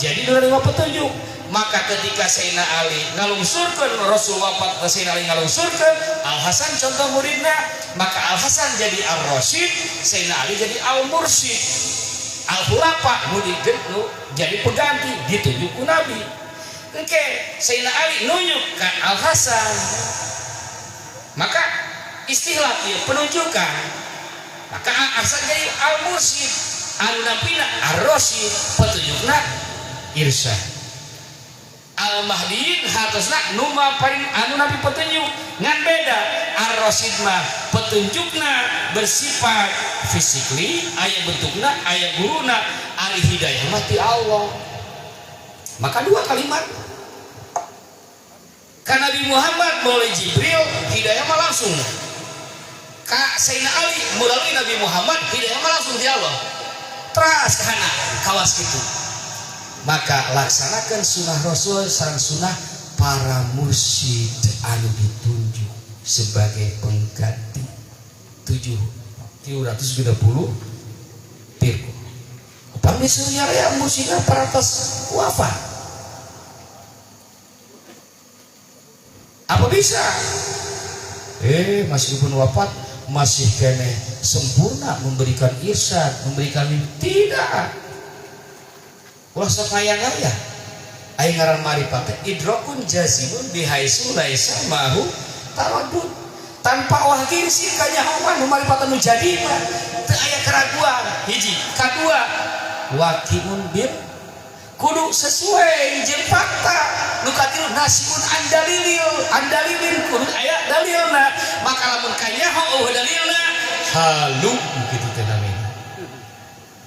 Speaker 1: Jadi nu nerima petunjuk. Maka ketika Sayyidina Ali ngalungsurkeun Rasul wafat, Sayyidina Ali ngalungsurkeun Al Hasan contoh muridna, maka Al Hasan jadi Ar-Rasyid, Sayyidina Ali jadi Al-Mursyid. Al-Khulafa nu nu jadi pengganti ditunjuk ku Nabi. Engke Sayyidina Ali nunjuk ka Al Hasan. Maka istilah ieu penunjukan. Maka Al Hasan jadi Al-Mursyid, anu nampina Ar-Rasyid, petunjukna irsyad. Al-Mahdiin hartosna nu paling anu nampi petunjuk ngan beda. Ar-Rasyid mah petunjukna bersifat physically, aya bentukna, aya guruna. Ari hidayah mah ti Allah. Maka dua kalimat. Ka Nabi Muhammad melalui Jibril hidayah mah langsung. Ka Sayyidina Ali melalui Nabi Muhammad hidayah mah langsung di Allah. Teras kana kawas gitu. Maka laksanakan sunnah Rasul sareng sunnah para mursyid anu ditunjuk sebagai pengganti 730 firqah. Upami ya mursyidna parantos wafat. Apa bisa? Meskipun wafat masih kene sempurna memberikan irsyad, memberikan tidak. Ulah sok ngaya-ngaya. Aing ngaran marifat teh idrakun jazimun bihaisu laisa mahu taraddud. Tanpa wahgir sih kanyahoan nu marifat nu jadi mah teu aya keraguan. Hiji, kadua waqiun bil kudu sesuai jeung fakta. Nu katilu nasiun andalilil, andalilin kudu aya dalilna. Maka lamun kanyaho eueuh dalilna halu kitu teh namina.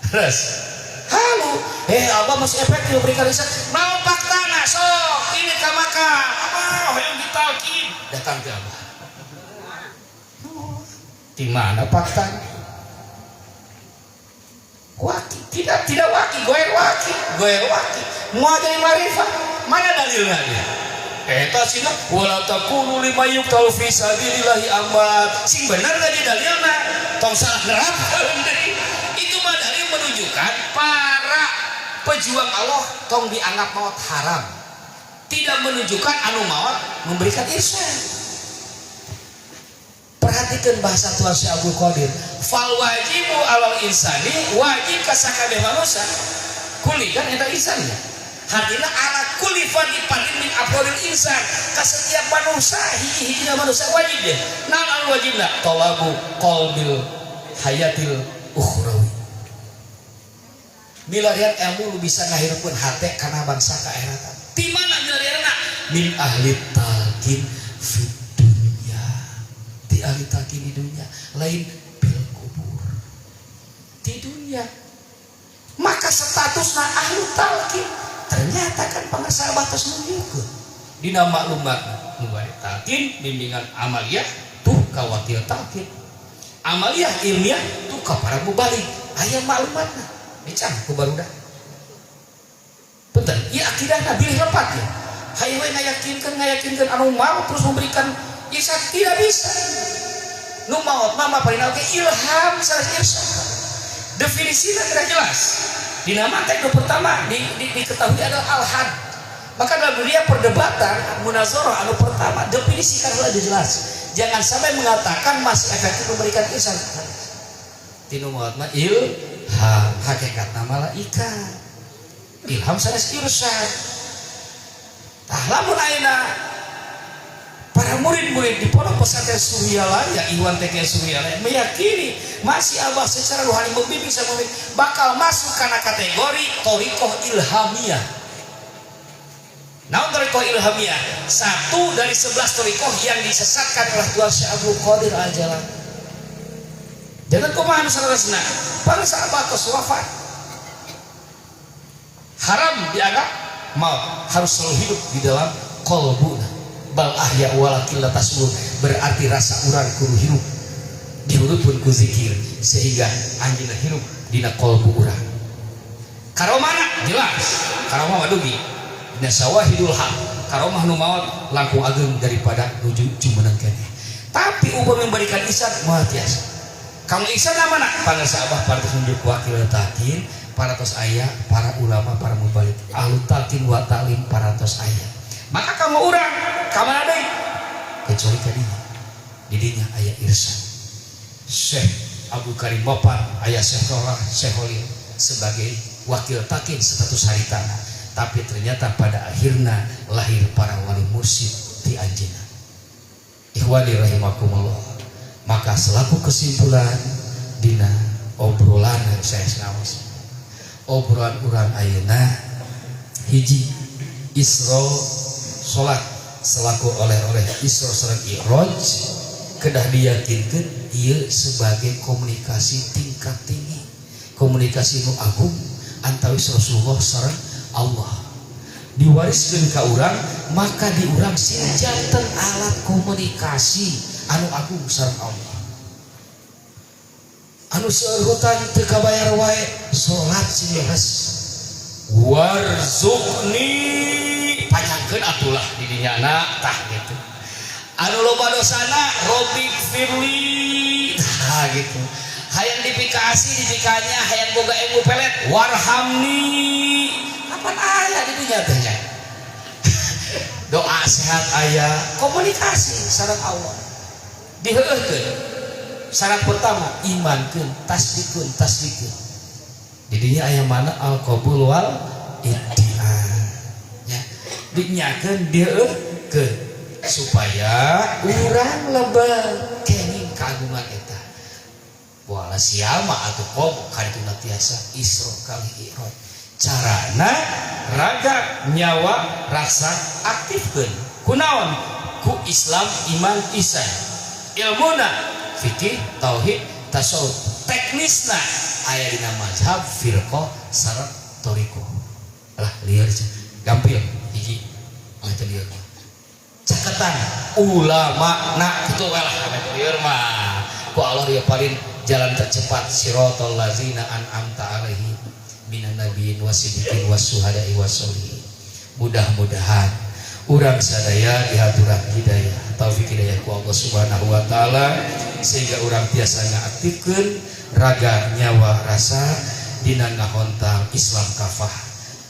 Speaker 1: Terus halu, abah masih efektif memberikan riset. Mau faktana sok ini ka maka abah hoyong ditalkin datang ke abah. Di mana faktanya? Waki tidak waki, goer waki, goer waki. Mau jadi marifat, mana dalilnya dia? Eta sina wala takunu lima yuqtalu fi sabilillahi amwat. Sing bener tadi dalilna, tong salah nerapkeun deui. Itu mah dalil menunjukkan para pejuang Allah tong dianggap maut haram. Tidak menunjukkan anu maut memberikan irsyad. Perhatikan bahasa Tuhan Syekh Abdul Qadir. Fal wajibu alal insani, wajib ka sakabeh manusia. Kuli kan eta insannya. Artinya ala kulli fardin fardin min afrodil insan. Ka setiap manusia hiji-hijina manusia wajib dia. Naon anu wajibna? Talabu qalbil hayatil ukhrawi. Milarian ilmu lu bisa ngahirupkeun hate kana bangsa ka akhirat. Di mana milarianna? Min ahli talqin fid dunya. Di ahli talqin di dunia, lain bil kubur. Di dunia. Maka statusna ahli talqin ternyata kan pangarsa batas nunjukkeun. Dina maklumat nu bade talqin bimbingan amaliyah tuh ka wakil talqin. Amaliyah ilmiah tuh ka para mubalig. Aya maklumatna. Dicang ku barudak. Punten, ieu akidahna bilih lepat ya. Hayu we ngayakinkeun anu mau terus memberikan irsyad tidak bisa. Nu maot mah maparina oge ilham sanes irsyad. Definisinya tidak jelas. Dina mantek nu pertama diketahui adalah al-had. Maka dalam dunia perdebatan munazarah anu pertama definisikan heula jelas. Jangan sampai mengatakan masih efektif memberikan irsyad. Tinu maot mah ilham hakikatna malaikat. Ilham sanes irsyad. Tah lamun ayeuna para murid-murid di pondok pesantren Suryalaya, Ikhwan TK Suryalaya meyakini masih abah secara rohani membimbing sama membimbing, bakal masuk karena kategori thoriqoh ilhamiyah. Naon thoriqoh Thoriqoh Ilhamiyah, satu dari 11 thoriqoh yang disesatkan oleh Tuan Syekh Abdul Qadir Al-Jailani. Jangan kumaha nu saleresna, para sahabat tos wafat, haram dianggap mau, harus selalu hidup di dalam kolbuna. Bal ahya walakin la tasy'urun, berarti rasa urang kudu hirup, dihurupun ku zikir sehingga anjeunna hirup dina kolbu urang. Karomahna jelas, karomah mah dugi dina syawahidul haq, karomah nu maot langkung ageng daripada nuju jumeneng keneh. Tapi upami memberikan ihsan moal tiasa. Kamu ihsan mana? Pangersa Abah parantos nunjuk wakil talqin, parantos aya para ulama, para mubalig, ahlu talqin wa ta'lim parantos aya. Maka kamu urang ka mana deui kecuali ka dinya? Di dinya aya irsyad Syekh Abu Karim Mopan, aya Syekh Rolah, Syekh Holil sebagai wakil talqin status haritana. Tapi ternyata pada akhirnya lahir para wali mursyid di anjeunna. Ikhwani rahimakumullah, maka selaku kesimpulan dina obrolan saya ngaos, obrolan urang ayeuna, hiji, Isra salat selaku oleh-oleh Isra sareng Mi'raj kedah diyakinkan ieu sebagai komunikasi tingkat tinggi, komunikasi nu agung antawis Rasulullah sareng Allah, diwariskeun ka urang. Maka di urang sing janten alat komunikasi anu agung sareng Allah. Anu seueur hutang teu kabayar wae, salat sing leres, warzuqni, panjangkeun atulah di dinya na tah gitu. Anu loba dosana, robbighfirli, tah gitu. Hayang dipikasi dipikanya, hayang boga ilmu pelet, warhamni. Kapan aya di dunya teh nya? Doa sehat aya, komunikasi sareng Allah diheueuhkeun. Syarat pertama imankeun, tasdikeun, tasdikeun. Di dinya aya mana al qabul wal iddia nya, dinyakeun, diheueuhkeun supaya urang lebet kenging kagungan eta. Wala siama atuh komo kadituna tiasa Isra kali Mi'raj. Carana raga, nyawa, rasa aktifkeun kunaon? Ku Islam, iman, ihsan. Ilmuna fikih, tauhid, tasawuf. Teknisna aya dina mazhab, firqah sareng thoriqoh. Lah lieur gampil hiji mah teu lieur mah. Caketan ulama na kitu we lah, lieur mah ku Allah dia paling jalan tercepat, siratal ladzina an'amta alaihim minan nabiyyin wasiddiqin wasyuhada'i wassolihin. Mudah-mudahan urang sadaya dihaturan hidayah, taufik hidayah ku Allah Subhanahu wa taala, sehingga urang tiasa ngaaktifkeun raga, nyawa, rasa dina ngahontal Islam kafah,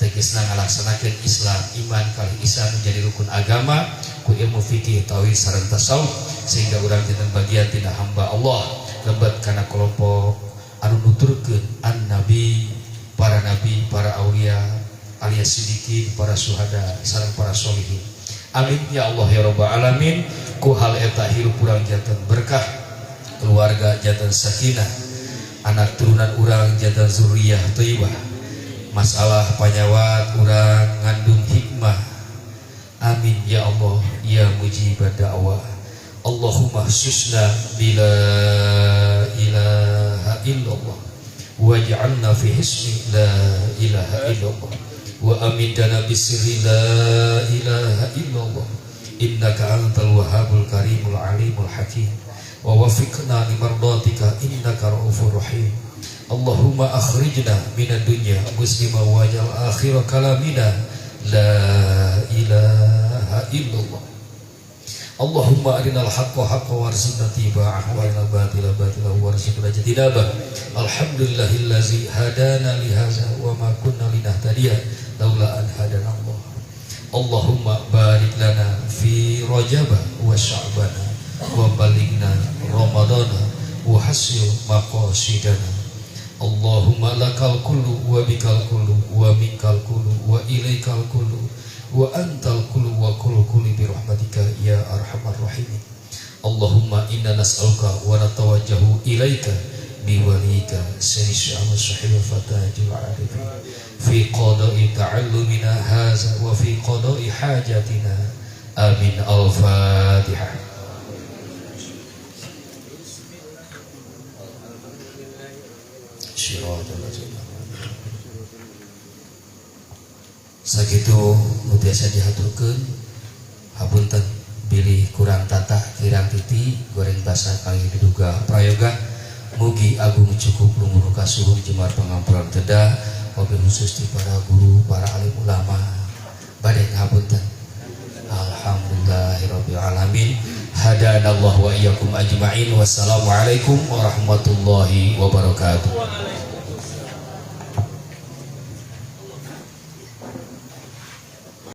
Speaker 1: tegesna ngalaksanakeun Islam, iman kali ihsan menjadi rukun agama ku ilmu fikih, tauhid sareng tasawuf, sehingga urang janten bagian tina hamba Allah, lebet kana kelompok anu nuturkeun an nabi, para nabi, para aulia alias sidikin, para suhada sareng para solihin. Amin ya Allah ya rabbal alamin. Ku hal eta hirup urang janten berkah, keluarga janten sakinah, anak turunan urang janten zuriyah thayyibah, masalah panyawat urang ngandung hikmah. Amin ya Allah ya mujibad da'wah. Allahumma khsusna bila ilaha illallah, waj'alna fi hisni la ilaha illallah, wa amidana bisirri la ilaha illallah, innaka antal wahhabul karimul alimul hakim, wa wafiqna limardatika innaka raufur rahim. Allahumma akhrijna minad dunya muslima waj'al akhira kalamina la ilaha illallah. Allahumma arinal haqqa haqqa warzuqna tiba'ah, wa arinal batila batila warzuqna ijtinabah. Alhamdulillahillazi hadana li hadza wa ma kunna linahtadiya laula an hadana Allah. Allahumma barik lana fi Rajab wa Sya'bana wa balighna Ramadana wa hasil maqasidana. Allahumma lakal kullu wa bikal kullu wa minkal kullu wa ilaikal kullu wa antal kullu wa kullu kulli bi rahmatika ya arhamar rahimin. Allahumma inna nas'aluka wa natawajjahu ilaika Biwalika Sayyid Ahmad Sahib Fatajul Arifin fi qada'i ta'allumina haza wa fi qada'i hajatina. Amin. Al-Fatihah. Sakitu nu tiasa dihaturkeun, hapunten bilih kurang tata kirang titi goreng basa kali diduga prayoga. Mugi agung cukup lumur kasuhun jemar pangampuran teda wabil khusus di para guru, para alim ulama bade ngapunten. Alhamdulillahirabbil alamin. Hadanallahu wa iyyakum ajmain. Wassalamualaikum warahmatullahi wabarakatuh.